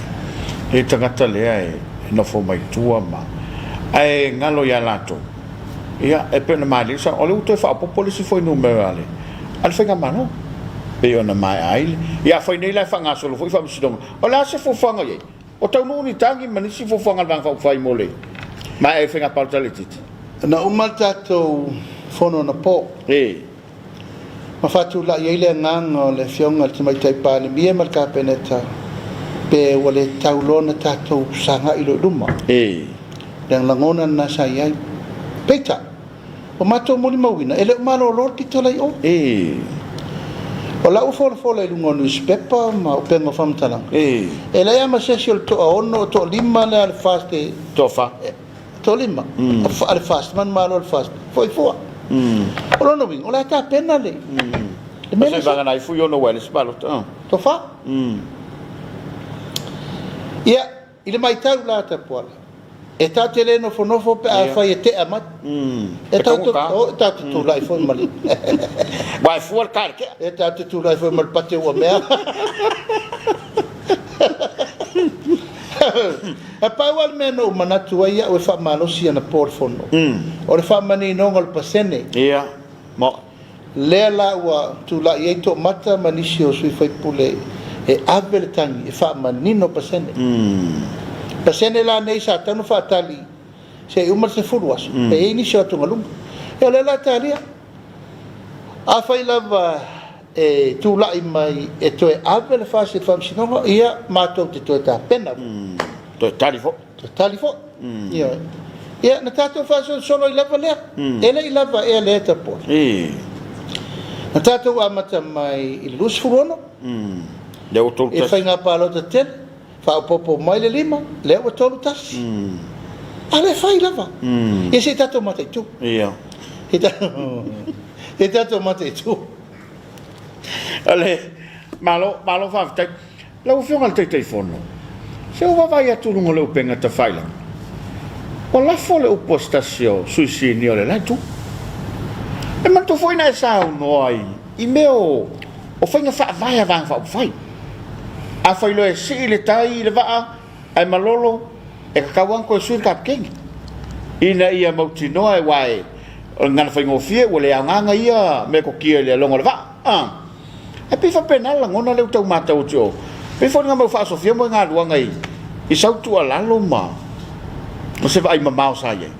le tagata lea e nofo mai tua ma ae galo ia latou. Ia e pei ona malie le saunoaga, o lea ua toe faaopoopo le isi fuainumera a le a le faigamalo pei ona maea ai le. Ia afai nei la e faagasolo foi faamasinoga, o le a se fuafuaga i ai? O taunuu ni tagi ma nisi fuafuaga a le Vaega Faaupufai mo le maea ai o faiga palota laitiiti? Na uma le tatou fono anapo. Ma faatulai ai le agaga o le Afioga i le Tamaitai Palemia ma le Kapeneta pe ua le tatau loa ona tatou sagai loa i luma. Le lagona lena sa i ai. Peitai, ua matou molimauina e le o malolo le pito la i o. O lau folafola i luga o nusipepa ma upega o faamatalaga, e leai lava ma se isi o le toaono, o toalima lea a le FAST e... Toafa. Toalima a le FAST, manumalo a le FAST, foi fua. O lona uiga, o le a tapena le mea lea. Vagana ai fui ono ua le isi palota. Toafa. Ia, i le matau la a Tapuala, e tatou te le nofonofo pe afai e tea mai. E tatou te tulai foi ma le... Aua e fua le ta i le tea. E tatou te tulai foi ma le pate ua mea. E pau lava le mea na ou manatu ai au e faamalosi anapo le fono, o le faamaninoga o le pasene. Ia, mo. Lea la ua tulai ai Toomata ma nisi o sui usufono e ave le tagi e faamanino pasene. Pasene la nei sa tatau ona faatali se i uma le 10 aso, pe i ai nisi o atugaluga. Ia o lea la talia. Afai lava e tulai mai e toe ave le FAST i le Faamasinoga, ia matou te toe tapena foi. Toe tali foi. Toe tali foi. Ioe. Ia, na tatou faasolosolo ai lava lea. E le i lava ea lea Tapuala. Na tatou amata mai i le 26, Lea ua 31. i faiga palota tele, faaopoopo mai le 5, lea ua 31. A lea e fai lava. Ia se i tatou mataitu. Se i tatou mataitu. Ale, malo, malo faafetai. Lau Afioga i le Taitaifono, se ua vaavaai atu i luga o le upega tafailagi, ua lafo le upu a se tasi o sui sinia o le la itu. E manatua foi na e saunoa i, i mea o, o faiga faavae a Vaega Faaupufai. Afai loa e sii le tai i le vaa ae malolo, e tatau lava ona toe sui le kapeteni ina ia mautinoa aua e, o le gagana faigofie ua le aoga na ia metotia i le aloga o le vaa. A. E pei faapena le lagona lea ua tau matau atu i o. Pei foi nga mau faasofia mo galuaga i i sau tuualalo ma ma se vaai mamao sa i ai.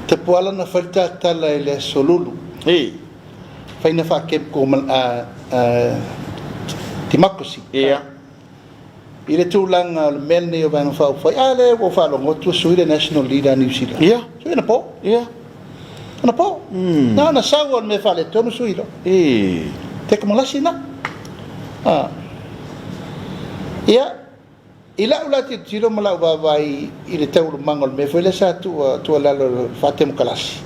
Tapuala na fai le ta tala i le aso Lulu. E. Fai na faa-chemical democracy. Ia. I le tulaga o le mea lenei o Vaega Faaupufai, a lea ua ou faalogo atu ua sui le National Leader a Niu Sila. Ia. Sui anapo. Ia. Anapo. Na ona sau lava o le mea faaletonu sui loa. E. Tekomalasi na. A. Ia, i lau la tilotilo ma lau vaavaai i le taualumaga o le mea foi lea sa tuualalo i le faatemokalasi,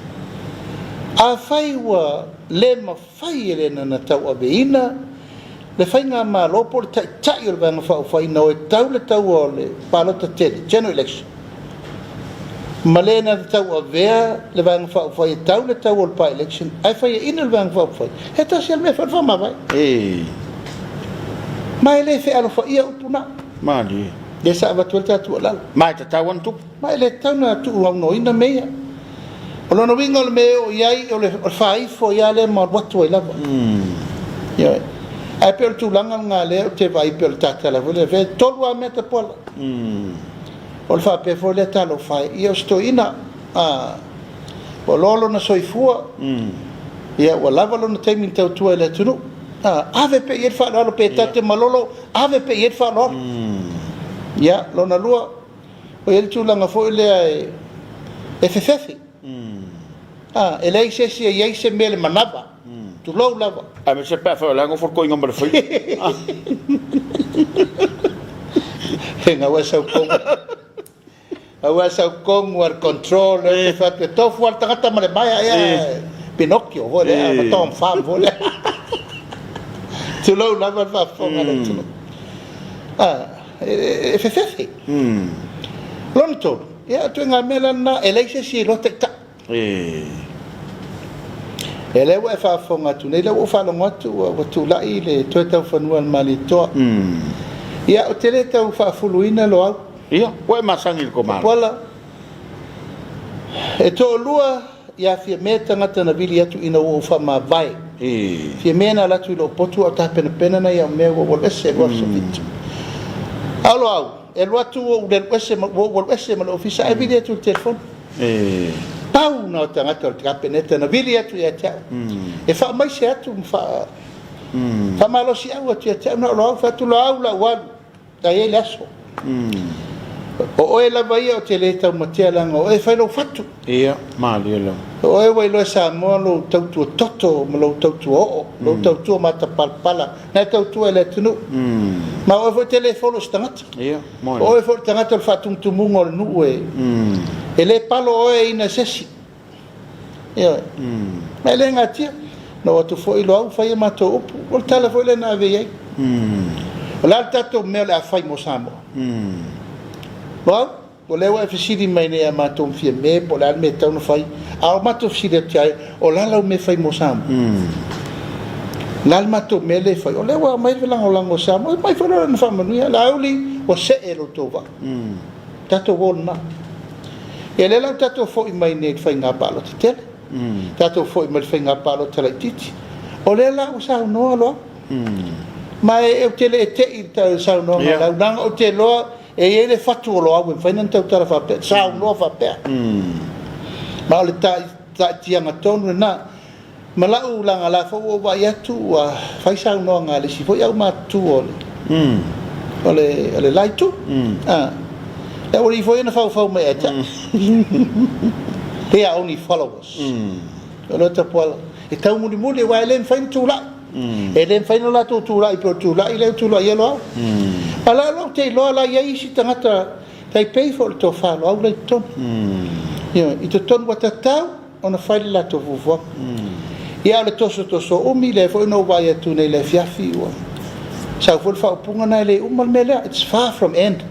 afai ua le mafai Fai e le na tauaveina le faigamalo po o le taitai o le Vaega Faaupufai ina o e tau le taua o le palota tele, general election, ma le na tauavea le Vaega Faaupufai e tau le taua o le by-election ae faiaina le Vaega Faaupufai, e tasi lava le mea e fai o le faamavae. Ma e le fealofaia upu na. Malie. Lea sa avatu ai le ta tuualalo. Ma e tatau lava ona tupu. Ma e le tatau ona tuuaunoaina mea ia. O lona uiga o le mea e oo i ai, o le faaifo ai lava lea ma alu atu ai lava. Ioe. Ae pei o le tulaga lena lea ou te vaai pei o le tatala foi lea, e tolu lava mea tapuala. O le faapea foi lea, talofa e, ia o se toeaina, a, ua loa lona soifua, ia ua lava lona taimi na tautua ai i le atunuu. A, ave pea i ai le faaaloalo, pe ta te malolo, ave pea i ai le faaaloalo. Ia, lona lua, Ua i ai le tulaga foi lea e fefefe. A, e leai se isi e i ai se mea i le manava, tulou lava. Aemaise pe afai o la e nofo le toeaina ma le faiva. E gau e sau kogu. Gau e sau kogu a le control, e fai atu e tofu lava le tagata ma le maea ea. Pinocchio foi lea, ma Tom Farm foi lea. Tulou lava le faafofoga a le atunuu. E fefefe. Lona tolu, ia, o ituaiga mea la lena, e leai se isi e iloa taitai. E lea ua e faafofoga atu nei, lea ua ou faalogo atu ua tulai le toe taufanua a le Malietoa. Ia, ou te le tau faafuluina Loau. Ia, ua e masani i le tou Malo. Tapuala, e toalua ia Fiame tagata na vili atu ina ua ou faamavae. Fiame na alu atu i lou potu a o tapenapena nai au mea ua ou alu ese i le 2007. A o Loau, e alu atu ua ou alu ese ma, ua ou alu ese ma le ofisa ae vili atu i le telefoni. Pau na o tagata o le Kapeneta na vili atu ia te au e faamaise atu ma faamalosiau atu ia te au. Na o Loau, fai atu Loau, la ua alu. Sa i ai le aso. O oe lava ia ou te le taumatea leaga o oe e fai lou fatu. Ia, malie lava. O oe ua iloa e Samoa lou tautua toto ma lou tautua oo, lou tautua matapalapala na e tautua i le atunuu. Ma o oe foi e te le folo i se tagata. Ia, O oe foi o le tagata o le faatumutumuga o le nuu e, e le palo oe e ina e se isi. Ioe. Ma e le natia. Na oo atu foi Loau fai a matou upu. O le tala foi lea na ave i ai. O le a le tatou mea o le a fai mo Samoa? Loau, o lea ua e fesili mai nei ia matou ma Fiame po o le a le mea e tatau ona fai. A o matou fesili atu ia oe, o le a lau mea e fai mo Samoa? O le a le matou mea lea e fai? O lea ua aumai le lagolago a Samoa. Aumai foi lea o lana faamanuia. Laauli, ua see lo outou vaa. Tatou o lena. Ia lea la ua tatou foi mai nei i le faiga palota tele, tatou foi mai le faiga palota laitiiti. O lea la ua saunoa Loau. Ma e ou te le te'i i le saunoaga a Loau, leaga ou te iloa e i ai le fatu o Loau e mafai ona tautala faapea, saunoa faapea. Ma o le taitiaga tonu lena. Ma la'u lagalaga foi ua ou vaai atu ua fai saunoaga a le isi foi aumatutua o le o le la itu. E aualii foi ia na faufau mai ia te a'u. They are only followers. O lea Tapuala e taumulimuli aua e le mafai ona tulai. E le mafai ona latou tulai pei o le tulai lea ua tulai ai Loau. A o la ou te iloa la e i ai isi tagata tai pei foi o le tofa a Loau la e i totonu. Ioe, i totonu ua tatau ona fai le latou fuafuaga. Ia, a o le tosotoso umi, lea foi na ou vaai atu nei i le afiafi ua sau foi le faaupuga lena e le uma le mea lea, it's far from end.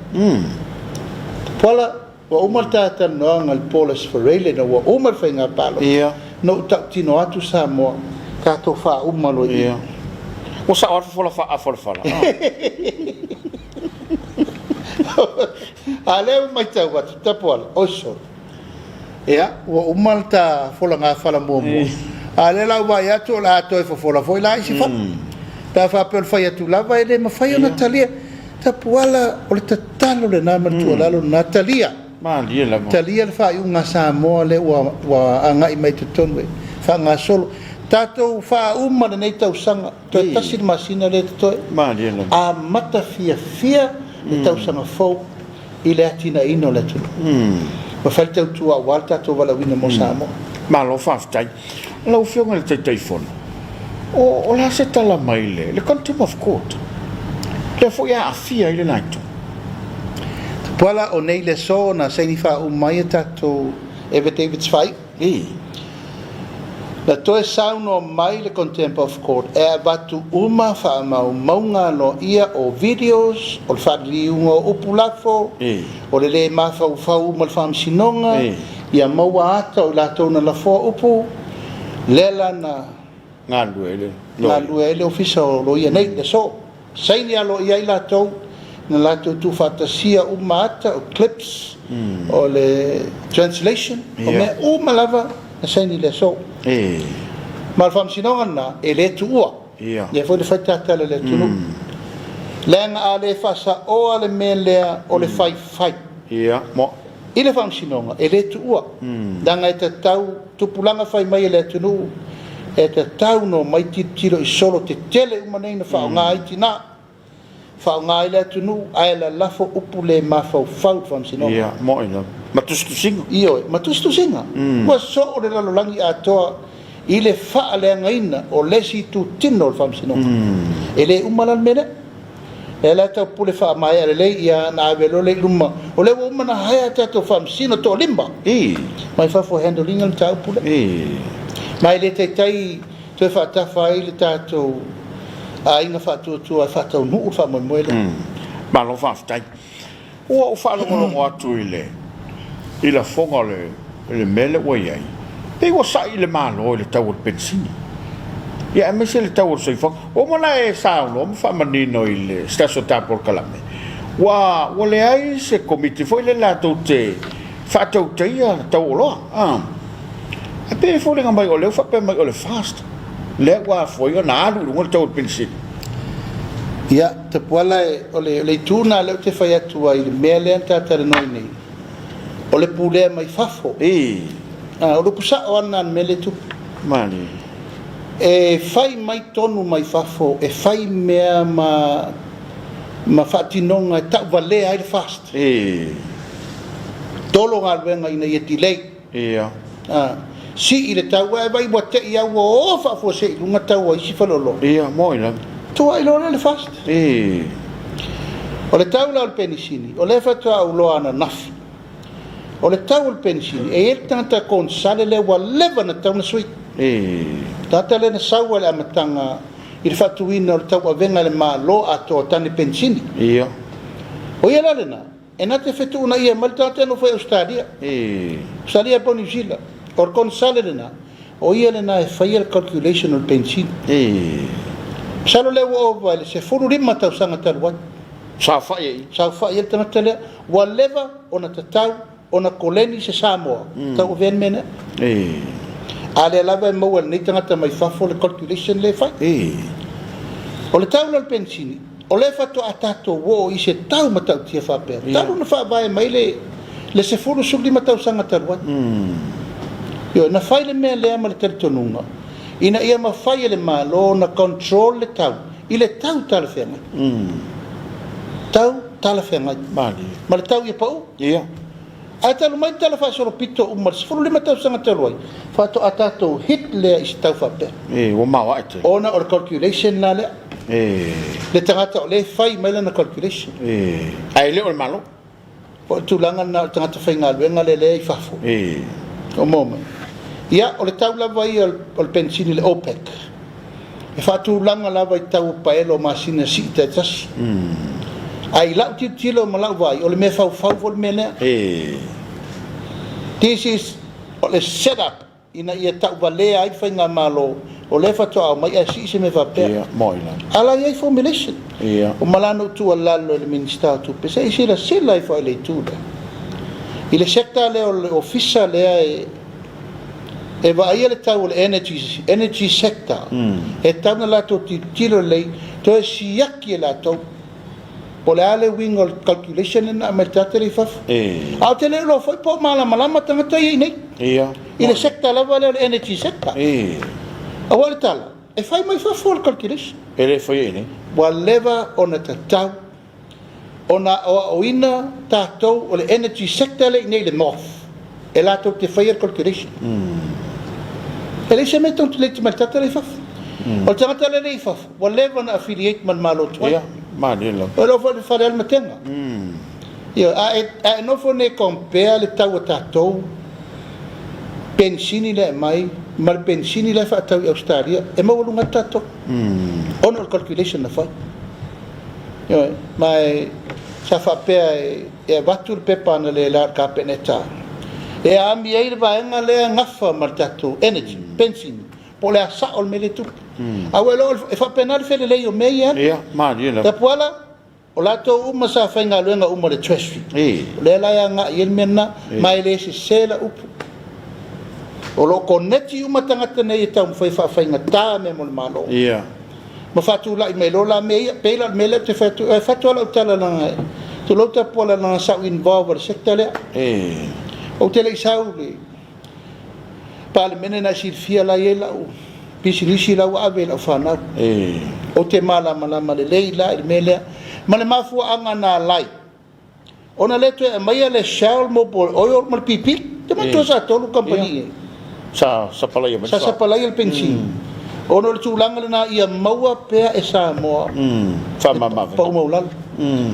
Tupuola, ua uma le ta talanoaga i le po o le Aso Faraile ina ua uma le faiga palota, na ou tautino atu Samoa, tatou faauma loa i i. Ua sao lava le fofola faaafa o le fala. A o lea ua matau atu, Tapuala, oi sole. Ia, ua uma le ta folagafala muamua, a o lea la ua vaai atu o le a toe fofola foi la isi fala. Pe a faapea o le fai atu lava e le mafai ona talia. Tapuala, o le tatalo lena ma le tuualalo lena, talia. Malie lava. Talia le faaiuga a Samoa lea ua, ua agai mai i totonu e faagasolo. Tatou faauma lenei tausaga, toe tasi le masina lea e totoe. Malie lava. Amata fiafia le tausaga fou i le atinaeina o le atunuu ma fai le tautua aua le tatou valaauina mo Samoa. Malo faafetai. Lau Afioga i le Taitaifono, o le a se tala mai i le Contempt of Court, lea foi e aafia ai le la itu? Tupuola, o nei le aso na saini faauma ai a tatou affidavits faaiu. Na toe saunoa mai le Contempt of Court e avatu uma faamaumauga aloaia o videos, o le faaliliuga o upu lafo, o le le mafaufau uma o le faamasinoga, ia maua ata o i latou na lafoa upu, lea la na galulue ai le Ofisa o Loia nei i le aso. Saini aloaia ai latou na latou tuufaatasia uma ata, o clips, o le translation, o mea uma lava na saini i le aso. Ma o le faamasinoga lena e le tuua. Lea foi na fai tatala i le atunuu. Leaga a le faasaoa le mea lea o le faifai i le faamasinoga, e le tuua. Leaga e tatau, tupulaga fai mai e le atunuu, e tatau ona omai tilotilo i solo tetele uma nei na faaaoga ai tina, faaaoga ai le atunuu, ae lalafo upu le mafaufau i le faamasinoga. Ia, mo'i lava. Ma tusitusiga. Ioe, ma tusitusiga. Ua soo le lalolagi atoa i le faaleagaina o le isi itutino o le faamasinoga. E le uma la le mea lea. Lea la e tau pule faamaea lelei ia ona ave loa lea i luma. O lea ua uma ona hire a tatou faamasino toalima mai fafo e handle ina le mataupu lea. Ma e le taitai toe faatafa ai le tatou aiga faatuatua e faataunuu le faamoemoe lea. Malo faafetai. Ua ou faalogologo atu i le i lafoga o le le mea lea ua i ai, pei ua sa'i le Malo i le tau o le penisini, ia aemaise le tau o le soifuaga. Ua uma ona e saunoa ma faamanino i le se tasi o ta polokalame, ua ua leai se Komiti foi lele latou te faatautaia le tau o oloa. Ae pei e foliga mai o lea ua faapea mai o le FAST lea ua afua ai ona alu i luga le tau o le penisini. Ia, Tapuala, o le itu lena lea ou te fai atu ai i le mea lea na ta talanoa ai nei, o le pulea mai fafo. O le upu sao lava lena i le mea lea e tupu. Malie. E fai mai tonu mai fafo, e fai mea ma faatinoga e tauvalea ai le FAST. Tolo galuega ina ia delay. Ia. A, sii le tau, ae vaai ua te i a ua o faafuasei i luga tau a isi faleoloa. Ia, moi lava. Tuai loa lea le fast. Ii. O le tau la o le penisini, o lea faatoa ou iloa ananafi. O le tau o le penisini, e i ai le tagata konesale lea ua leva ona tatau ona sui. Ii. Tagata lea na sau lava i le amataga i le faatuina o le tauavega e le Malo atoa o tane penisini. Ia. O ia la lena, e na te fetuunaia mai le tagata e nofo i Ausetalia. Ii. Ausetalia po o Niu Sila. O le konesale lena, o ia lena e faia le calculation o le penisini. Ii. Masalo lea ua ova i le 15 tausaga talu ai. Saofai ai i. Saofai ai le tagata lea, ua leva ona tatau ona koleni se Samoa tauavea le mea lea. A lea lava e maua e lenei tagata mai fafo le calculation lea e fai. O le tau la o le penisini, o lea faatoa tatou oo i se tau matautia faapea, talu ona faavae mai le le 10, 15 tausaga talu ai. Ioe, na fai le mea lea ma le talitonuga ina ia mafai e le Malo ona control le tau i le tau talafeagai. Tau talafeagai. Ma le tau ia pau. Ia. Ae talu mai le tala faasolopito uma i le 15 tausaga talu ai, faatoa tatou hit lea i se tau faapea. Ee, ua maoae tele. Ona o le calculation la lea. Ee. Le tagata o lea e fai mai lana calculation. Ee. Ae le o le Malo. O le tulaga lena o le tagata faigaluega lea lea i fafo. Ee. O maua mai. Ia, o le tau lava ia o le penisini i le OPEC, e faatulaga lava i tau o paelo o masina sii taitasi. Ae i lau tilotilo ma lau vaai, o le mea faufau foi le mea lea. This is o le set up ina ia tauvalea ai le faigamalo, o lea faatoa aumai ae sii se mea faapea. A la e i ai formulation. Ua malana ou tuualalo i le Minisita o Tupe, se i silasila ifo i le itu lea. I le sector lea o le ofisa lea e E vaaia le tau o le energy, energy sector, e tatau ona latou tilotilo lelei, toe siaki e latou po o le a le uiga o le calculation lea na aumai e le tagata lea i fafo. Ae ou te le iloa foi po o malamalama tagata ia i inei, i le sector lava lea o le energy sector. Aua o le tala, e fai mai fafo le calculation. E le faia i inei. Ua leva ona tatau ona aoaoina tatou o le energy sector lea i inei i le North e latou te faia le calculation. E leai se mea tou te leti mai le tagata lea i fafo. O le tagata lea i fafo ua leva ona affiliate ma le Malo tuai. Ia, malie lava. O loo foi le fale ai le matega. Ioe, a e, a e nofo nei e compare le tau a tatou penisini lea e aumai ma le penisini la e faatau i Ausetalia, e maualuga atu tatou. Ona o le calculation na fai. Ioe, ma e, sa faapea e, e avatu le pepa analeila a le Kapeneta e aami ai le vaega lea e gafa ma le tatou energy, penisini, po o le a sao le mea lea e tupu. A ua iloa e faapena le felelei o mea ia e alu. Ia, malie lava. Tapuala, O latou uma sa faigaluega uma i le Treasury. O lea la e agai i ai le mea lena, ma e le sese lau upu. O lo o koneti uma tagata nei e taumafai e faafaigata mea mo le Malo. Ma faatulai mai loa la mea ia. Pei la o le mea lea ou te fai atu, e fai atu lava lau tala leaga, tulou Tapuala leaga sa ou involve i le sector lea. Ou te le i sau i le Palemene na e silafia la e i ai lau pisinisi la ua ave i lau fanau. Ou te malamalama lelei la i le mea lea. Ma le mafuaaga na ala ai ona le toe aumaia le Shell Mobil Oil ma le BP. Te manatua sa tolu kamupani nei. Sa sapalaia mai. Sa sapalaia le penisini. Ona o le tulaga lena ia maua pea e Samoa le pau maualalo.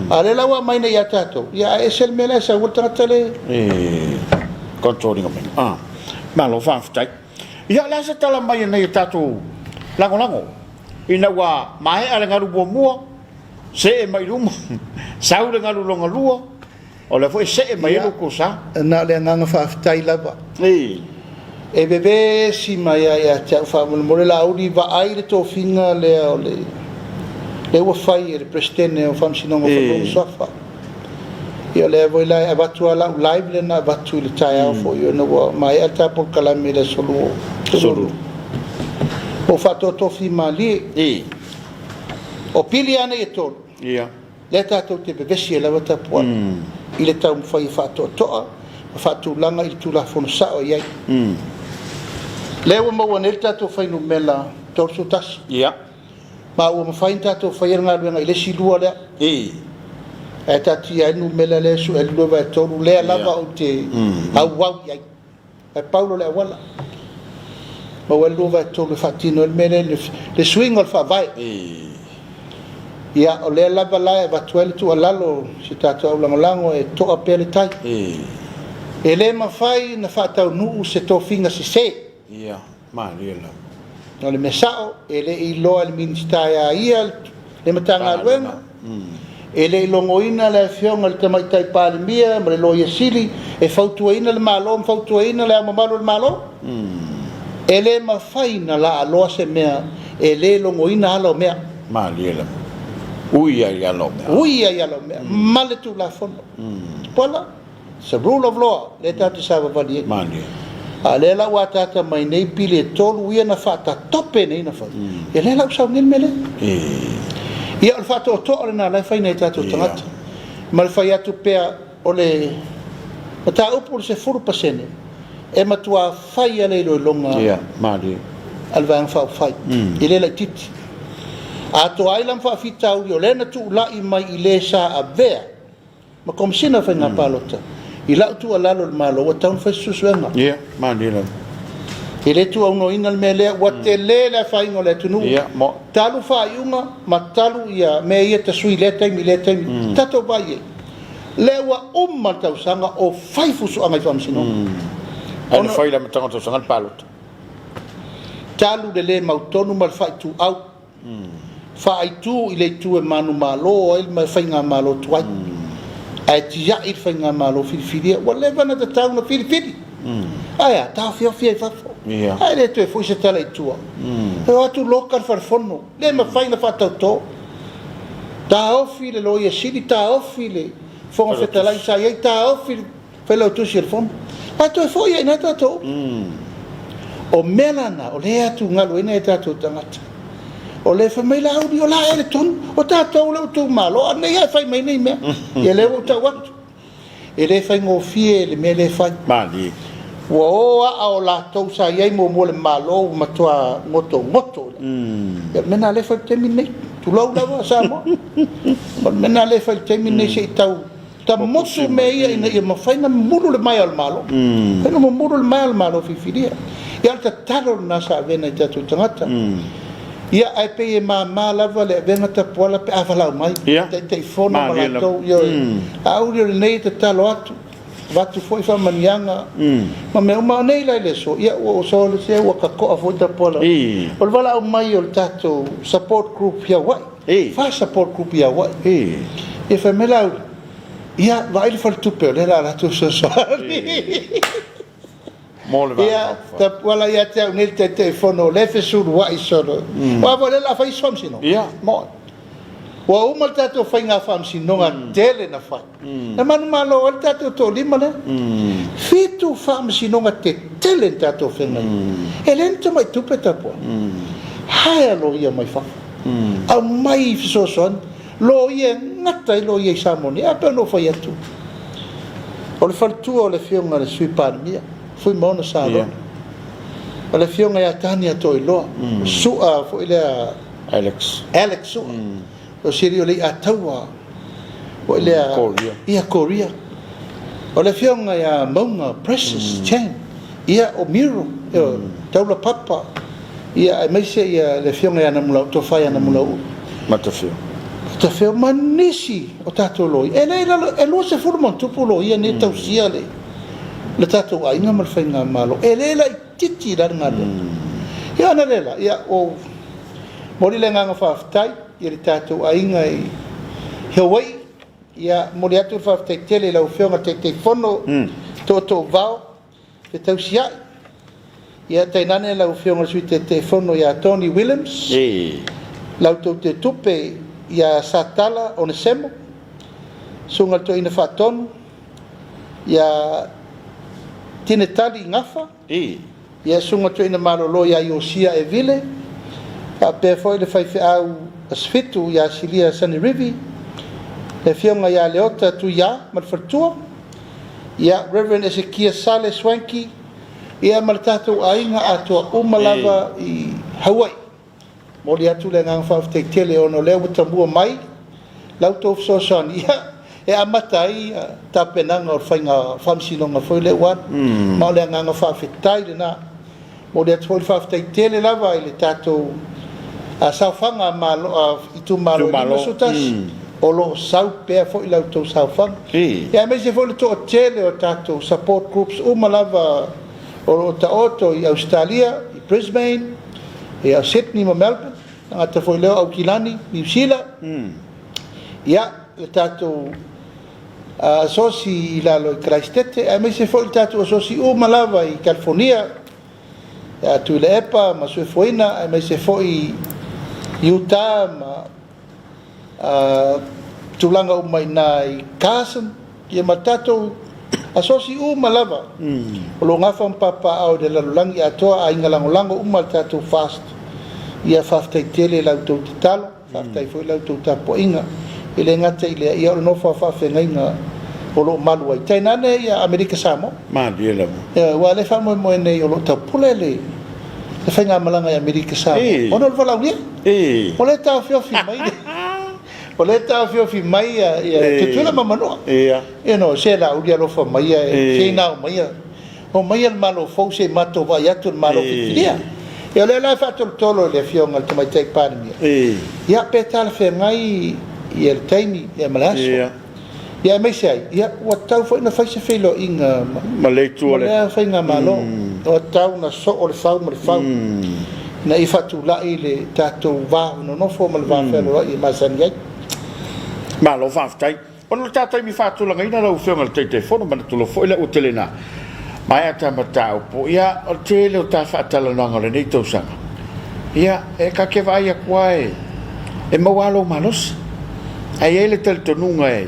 A o lea la ua aumai nei ia tatou, ia ae ese le mea la e sau ai le tagata le Control ina mai. Ah, malo faafetai. Ia, o le a se tala mai nei e tatou lagolago ina ua maea le galu muamua, see mai i luma, sau le galu lona lua, o lea foi e see mai ai lo outou sa. Na o le agaga faafetai lava. E vevesi mai lava ia te au faamolemole Laauli, vaai le tofiga lea o le lea ua fai e le Peresetene o Faamasinoga o Fanua ma Suafa. Ia o lea foi la e avatu lava lau live lea na avatu i le taeao foi ona ua maea le ta polokalame i le aso 22. Ua faatotofi malie. O pili lava nei e tolu. Lea tatou te vevesi ai lava Tapuala i le taumafai e faatoatoa ma faatulaga i le Tulafono sao e i ai. Lea ua maua nei le tatou fuainumera 31. Ma ua mafai ona tatou faia le galuega i le isi lua lea. Ae taatia ai le numera lea e sue ai le 2 vae 3, lea lava ou te auau i ai. Ae pau lea o le auala. Maua ai le 2/3 e faatino ai le mea lea, le suiga o le faavae. Ia, o lea lava la e avatu ai le tuualalo i si o tatou aulagolago e toa pea le tai. E le mafai ona faataunuu se tofiga sese. Ia, malie lava. O le mea sao, e le i iloa e le Minisita e a ia le Matagaluega, e le i logoina le Afioga i le Tamaitai Palemia ma le Loia Sili e fautuaina le Malo ma fautuaina Le Ao Mamalu o le Malo. E le mafai ona laaloa se mea e le logoina ala o mea. Malie lava. Ui ai i ala o mea. Ui ai i ala o mea ma le Tulafono. Voilà. It's a rule of law lea tatou te savavali ai. Malie. A o lea la ua ataata mai nei pili e tolu ia na faatatope nei na fai. Ia lea la ua sau nei le mea lea. Ia o le faatoatoa lena la e fai nei e tatou tagata. Ma le fai atu pea o le mataupu o le 10% e matua fai lava le iloiloga Ia, malie. a le Vaega Faaupufai. E le laitiiti. Atoa ai la ma faafitauli o lea na tuulai mai i le sa avea ma Komesina o Faiga Palota, i lau tuualalo i le Malo, ua tatau ona fai se suesuega. Ia, malie lava. E le tuuaunoaina le mea lea, ua tele le afaina o le atunuu, Ia, mo. talu faaiuga ma talu ia mea ia tasui i lea taimi i lea taimi. Tatou vaai i ai, lea ua uma le tausaga o fai fusuaga i faamasinoga. Ae na fai i le amataga o le tausaga le palota. Talu le le mautonu ma le faaituau. Faaitu i le itu e manumalo ai le faigamalo tuai, ae tiai le faigamalo filifilia. Ua leva ona tatau ona filifili, ae a, taofiofi ai i fafo. Ae le toe foi se tala i tua. E o atu loka le falefono, le mafai ona faatauto. Taofi le Loia Sili, taofi le Fofoga Fetalai sa i ai, taofi le Failautusi o le Fono. Ae toe foi lava i ina tatou upu. O mea la na, o lea e atugalu ai nai o tatou tagata. O lea e fai mai Laauli, o le a ea le tonu? O tatou lea ua itumalo, a nei lava e fai mai nei mea. Ia lea ua ou tau atu. E le faigofie le mea lea e fai. Malie. Ua o aa o latou sa i ai muamua i le Malo ua matua gotogoto. Ia o le mea lena o lea e fai i le taimi lenei. Tulou lava Samoa. O le mea lena o lea e fai i le taimi lenei se i tau Tamotu mea ia ina ia mafai ona mumulu le maea o le Malo. Mafai ona mumulu le maea o le Malo filifilia. Ia o le tatalo lena sa ave nai tatou tagata. Ia ae pei e mama lava le avega tapuala pe a valaau mai Taitaifono ma latou. Ioe. Auli o lenei e tatalo atu, avatu foi faamanuiaga ma mea uma. O nei la i le aso, ia ua ou sole se ua takoa foi tapuala. O le valaau mai o le tatou support group i Hawaii. Fa support group i Hawaii. Ia fai mai Laauli, ia vaai le faletupe o lea o le a latou fesoasoani. Mo le vaega Ia, tapuala ia te au nei le Taitaifono o lea e fesulua'i solo. Aua foi o lea o le a fai isi faamasinoga. Ia, mo. Ua uma le tatou faiga faamasinoga tele na fai. Na manumalo ai le tatou toalima lea. Fitu faamasinoga tetele na tatou feagai ai. E le ni tamai tupe tapuala. Hire loia mai fafo. Aumai fesoasoani. Loia e gata ai loia i Samoa nei. A pei ona ou fai atu, o le faletua o le Afioga i le Sui Palemia, Fuimaono Salona, o le Afioga ia Tania Toiloa, o Sua foi lea, Alex. Alex Sua. O si alii o Leiataua foi lea. Korea. Ia, Korea. O le afioga ia Mauga Precious Chan, ia o Miro, o Taula Papa, ia aemaise ia le afioga ia Namulau, Tofa ia Namulauulu. Matafeo. Matafeo ma nisi o tatou loia. E le i lalo, e 20 ma ona tupu loia nei e tausia le, le tatou aiga ma le faigamalo. E le laitiiti la le galuega. Ia ona lea la, ia ua ou momoli le agaga faafetai i le tatou aiga i Hawaii. Ia, momoli atu le faafetai tele i lau Afioga i le Taitaifono, Tootoouvao, Fetausiai, ia tainane lau Afioga i le Sui Taitaifono ia Tony Williams, la outou Tetupe ia Satala Onesemo, Susuga i le Toeaina Faatonu ia Tinetali Gafa, Ia susuga toeaina malolo ia Iosia Evile, faapea foi le faifeau Asifitu ia Silia Sanerivi, le afioga ia Leota Tuia ma le faletua, ia Rev. Esekia Sale Swanky, ia ma le tatou aiga atoa uma lava i Hawaii. Momoli atu le agaga faafetai tele ona o lea ua tamua mai la outou fesoasoani. Ia, e amata ai tapenaga o le faiga faamasinoga foi lea ua alu. Ma o le agaga faafetai lena. Momoli atu foi le faafetai tele lava i le tatou saofaga a Malo, a itumalo e 51, o lo o sau pea foi la outou saofaga. Ia aemaise foi le toatele o tatou support groups uma lava o lo o taoto i Ausetalia, i Brisbane, ia Sydney ma Melbourne, tagata foi lea o Aukilani, Niu Sila, ia le tatou asosi i lalo i Karaisitete, aemaise foi le tatou asosi uma lava i Kalifonia, ia Tuilaepa ma Suefuaina, aemaise foi i Utah ma tulaga uma i ina i Carson, ia ma tatou asosi uma lava o lo o gafa ma papaaao i le lalolagi atoa, aiga lagolago uma a le tatou FAST. Ia faafetai tele i la outou tatalo. Faafetai foi i la outou tapuaiga. E le gata i lea, ia o le nofo a faafeagaiga o lo o malu ai, tainane ia Amerika Samoa. Malie lava. Ioe, aua o lea e faamoemoe nei o lo o taupule le faigamalaga i Amerika Samoa ona o le valaaulia. O lea e taofiofi mai le o lea e taofiofi mai ia Tutuila ma Manua. You know, se Laauli alofa maia, se ina omaia. Omaia le Malo fou se i matou vaai atu i le Malo filifilia. Ia o lea la e faatolotolo e le Afioga i le Tamaitai Palemia, ia pe talafeagai ia le taimi ia ma le aso. Ia aemaise ai, ia ua tatau foi ona fai se feiloaiga ma lea faigamalo. Ua tatau ona soo le fau ma le fau ina ia faatulai le tatou va nonofo ma le va fealoai e masani ai. Malo faafetai. Ona o le ta taimi faatulagaina lau Afioga i le Taitaifono, manatu loa foi lea ua tele ina maea ta mataupu, ia, o le tele o ta faatalanoaga o lenei tausaga, ia, e ta te vaai atu lava e maua lava lou malosi. Ae i ai le talitonuga e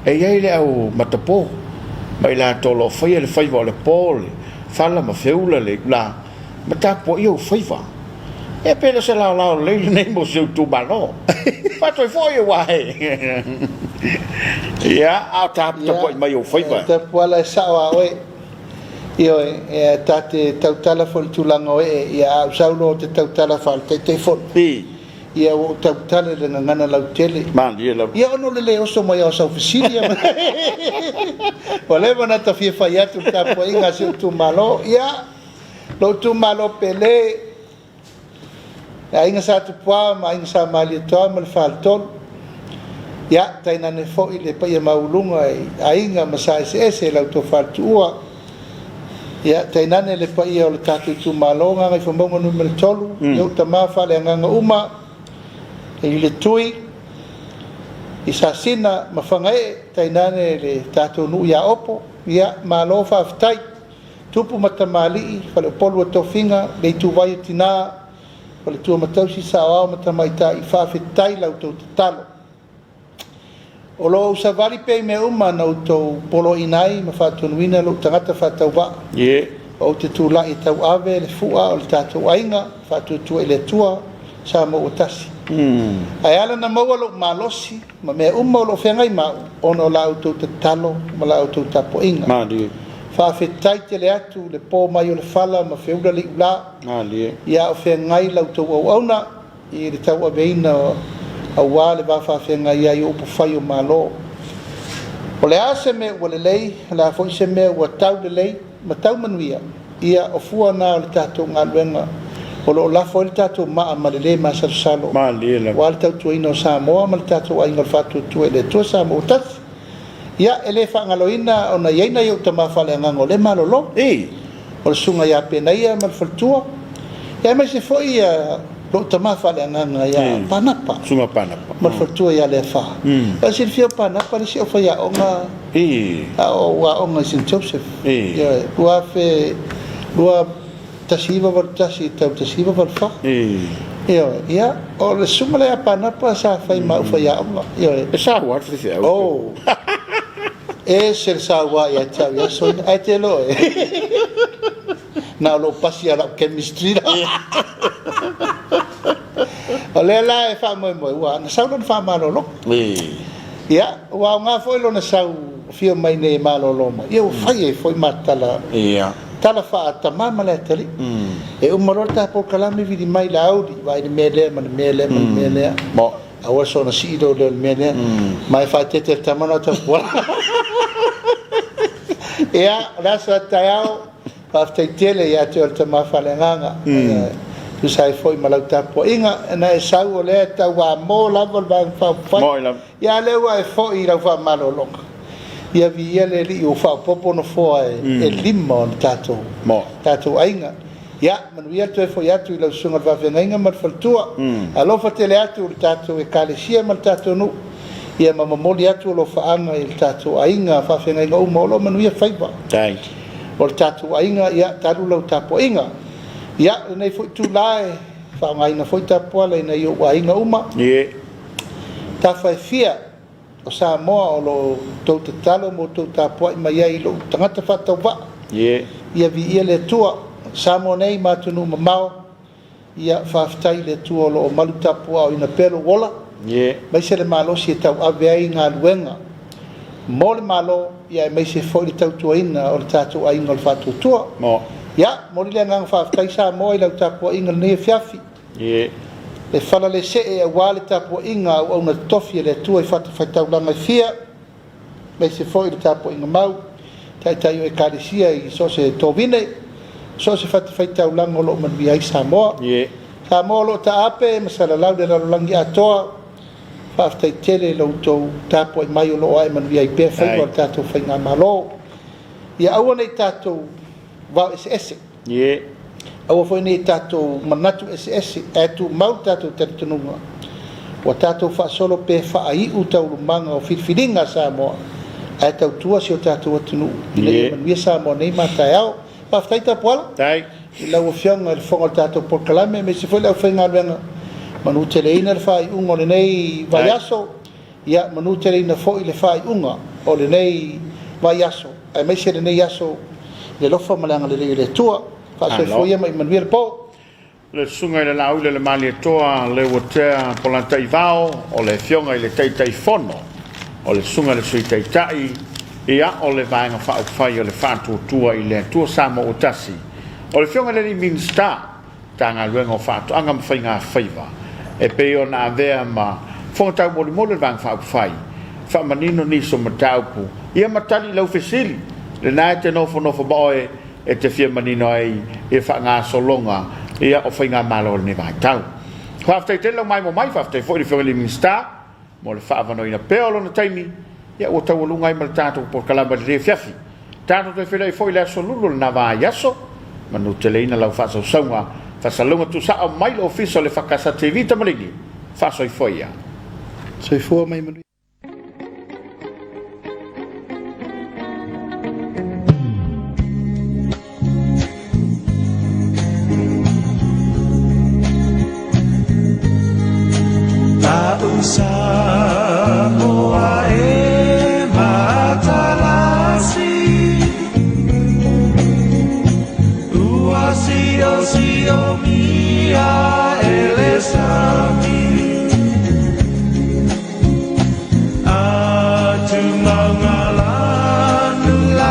i ai le au matapo ma i latou o lo o faia le faiva o le po, le fala ma feula le itula, ma tapuaia ou faiva. Ia pe le o se laolao lelei lenei mo si ou itumalo. Faatoi foi aua e. Ia, a o tapuai mai ou faiva. Ia, Tapuala e sao a oe. Ioe, e ta te tautala foi i le tulaga o ee, ia a ou sau loa ou te tautala faale-Taitaifono. Ia ua ou tautala i le gagana lautele. Malie lava. Ia ona o le le oso mai o sau fesili. Ua leva ona ta fia fai atu i le tapuaiga a si ou itumalo. Ia, lou itumalo pele, le Aiga Sa Tupua ma Aiga Sa Malietoa ma le Faletolu. Ia, tainane foi le paia maualuluga i aiga ma sa eseese i la outou faletuua. Ia, tainane le paia o le tatou itumalo Gagaifomauga Nu.3, i ou tama faaleagaga uma, i le Tui, i Sasina ma Fagaee, tainane le tatou nuu ia Opo. Ia, malo faafetai. Tupu ma tamalii, faleupolu o tofiga, le ituvai o tina, faletua ma tausi, saoao ma tamaitai, faafetai la outou tatalo. O lo o ou savali pea i mea uma na outou poloaiina ai ma faatonuina lou tagata faatauvaa. Ou te tulai e tauave le fua o le tatou aiga, faatuatua i le Atua, Samoa ua tasi. Ae ala ona maua lou malosi ma mea uma o lo o feagai ma au, ona o la outou tatalo ma la outou tapuaiga. Faafetai tele atu le po mai o le fala ma feula le iula, ia a o feagai la outou auauna i le tauaveina aua le va faafeagai ai o upufai o Malo. O le a se mea ua lelei, o le a foi se mea ua tau lelei ma tau manuia, ia, o fua na o le tatou galuega o lo o lafo ai le tatou maa ma le le masalosalo aua le tautuaina o Samoa ma le tatou aiga o le Faatuatua i le Atua Samoa ua Tasi. Ia, e le faagaloina ona i ai nai ou tama faaleagaga o lea e malolo, o le susuga ia Penaia ma le faletua, ia aemaise foi lou tama faaleagaga ia Panapa ma le faletua ia Leafa. E silafia o Panapa le isi aufaiaoga a o aoga i Saint Joseph. Ioe, 2000, 1981 i le tau 1984. Ioe, ia, o le susuga lea ia Panapa sa fai ma au faiaoga. Ioe. E saua le faifeau. Oh. Ese le saua ia te au i aso ia. Ae te iloa e. Na o lou pasi lava o lau chemistry la. O lea la e faamoemoe, ua na sau lona faamalologa. Ia, ua aoga foi lona sau afio mai nei e malolo mai, ia ua fai ai foi ma tala. Tala faa-tama ma le atalii. E uma loa le ta polokalame vili mai le auli, vaai le mea lea ma le mea lea ma le mea lea. Aua soona sii lou leo i le mea lea. Ma e faaeteete i le tama lena o Tapuala. Ia, o le aso a taeao, faafetai tele ia te oe le tama faaleagaga. E tusa ai foi ma lau tapuaiga, na e sau o lea e tauamo lava le Vaega Faaupufai. Ia a o lea ua e foi i lau faamalologa. Ia viia le Alii ua faaopoopo nofoa e 5 o le tatou aiga. Ia, manuia le toe foi atu i lau susuga i le faafeagaiga ma le faletua. Alofa tele atu i le tatou Ekalesia ma le tatou nuu, ia ma momoli atu alofaaga i le tatou aiga faafeagaiga uma o lo o manuia faiva o le tatou aiga. Ia, talu lau tapuaiga. Ia, lenei foi itula e faaaogaina foi tapuala i nai ou aiga uma, tafa e fia o Samoa o lo o outou tatalo ma outou tapuai mai ai i lou tagata faatauvaa. Ia viia le Atua. Samoa nei ma atunuu mamao, ia faafetai i le Atua o lo o malu tapuaaoina pea lou ola, aemaise le malosi e tauave ai galuega mo le Malo, ia aemaise foi le tautuaina o le tatou aiga o le Faatuatua. Ia, momoli le agaga faafetai Samoa i lau tapuaiga i lenei afiafi. Le falalesee aua le tapuaiga a auauna totofi a le Atua i fatafaitaulaga e fia, aemaise foi le tapuaiga mau taitai o Ekalesia i so o se tovine, so o se fatafaitaulaga o lo o manuia ai Samoa. Samoa o lo o taape ma salalau le lalolagi atoa, faafetai tele i lo outou tapuai mai o lo o ae manuia ai pea faiva o le tatou faigamalo. Ia aua ne i tatou vao eseese. Aua foi ne i tatou manatu eseese, ae tumau le tatou talitonuga ua tatou faasolo pe faaiu taualumaga o filifiliga a Samoa ae tautua si o tatou atunuu ina ia manuia Samoa nei ma taeao. Faafetai Tapuala i lau Afioga i le Fofoga o le tatou polokalame aemaise foi le aufaigaluega, manuteleina le faaiuga o lenei vaiaso. Ia manuteleina foi le faaiuga o lenei vaiaso aemaise lenei aso i le alofa ma le agalelei o le Atua. Faasoifua ia ma ia manuia le po. Le Susuga i le Laauli o le Malietoa Leuatea Polataivao, o le Afioga i le Taitaifono, o le Susuga i le Sui Taitai, ia, o le Vaega Faaupufai o le Faatuatua i le Atua Samoa ua Tasi, o le Afioga i le Alii Minisita, Matagaluega o Faatoaga ma Faiga Faiva, e pei ona avea ma fofoga taumolimoli o le Vaega Faaupufai, faamanino nisi o mataupu, ia ma tali i lau fesili, lena e te nofonofo ma oe e te fia manino ai i le faagasologa ia o faigamalo o lenei vaitau. Faafetai tele lau maimoa mai, faafetai foi i le Afioga i le Minisita mo le faaavanoaina pea o lona taimi, ia ua taualuga ai ma le tatou polokalame i lenei afiafi. Tatou toe feiloai foi i le aso Lulu o lena vaiaso, manuteleina lau faasausauga, faasalalauga tuusao mai le Ofisa o le Fakasa TV Tamaligi, faasoifua ia. Soifua ma ia manuia.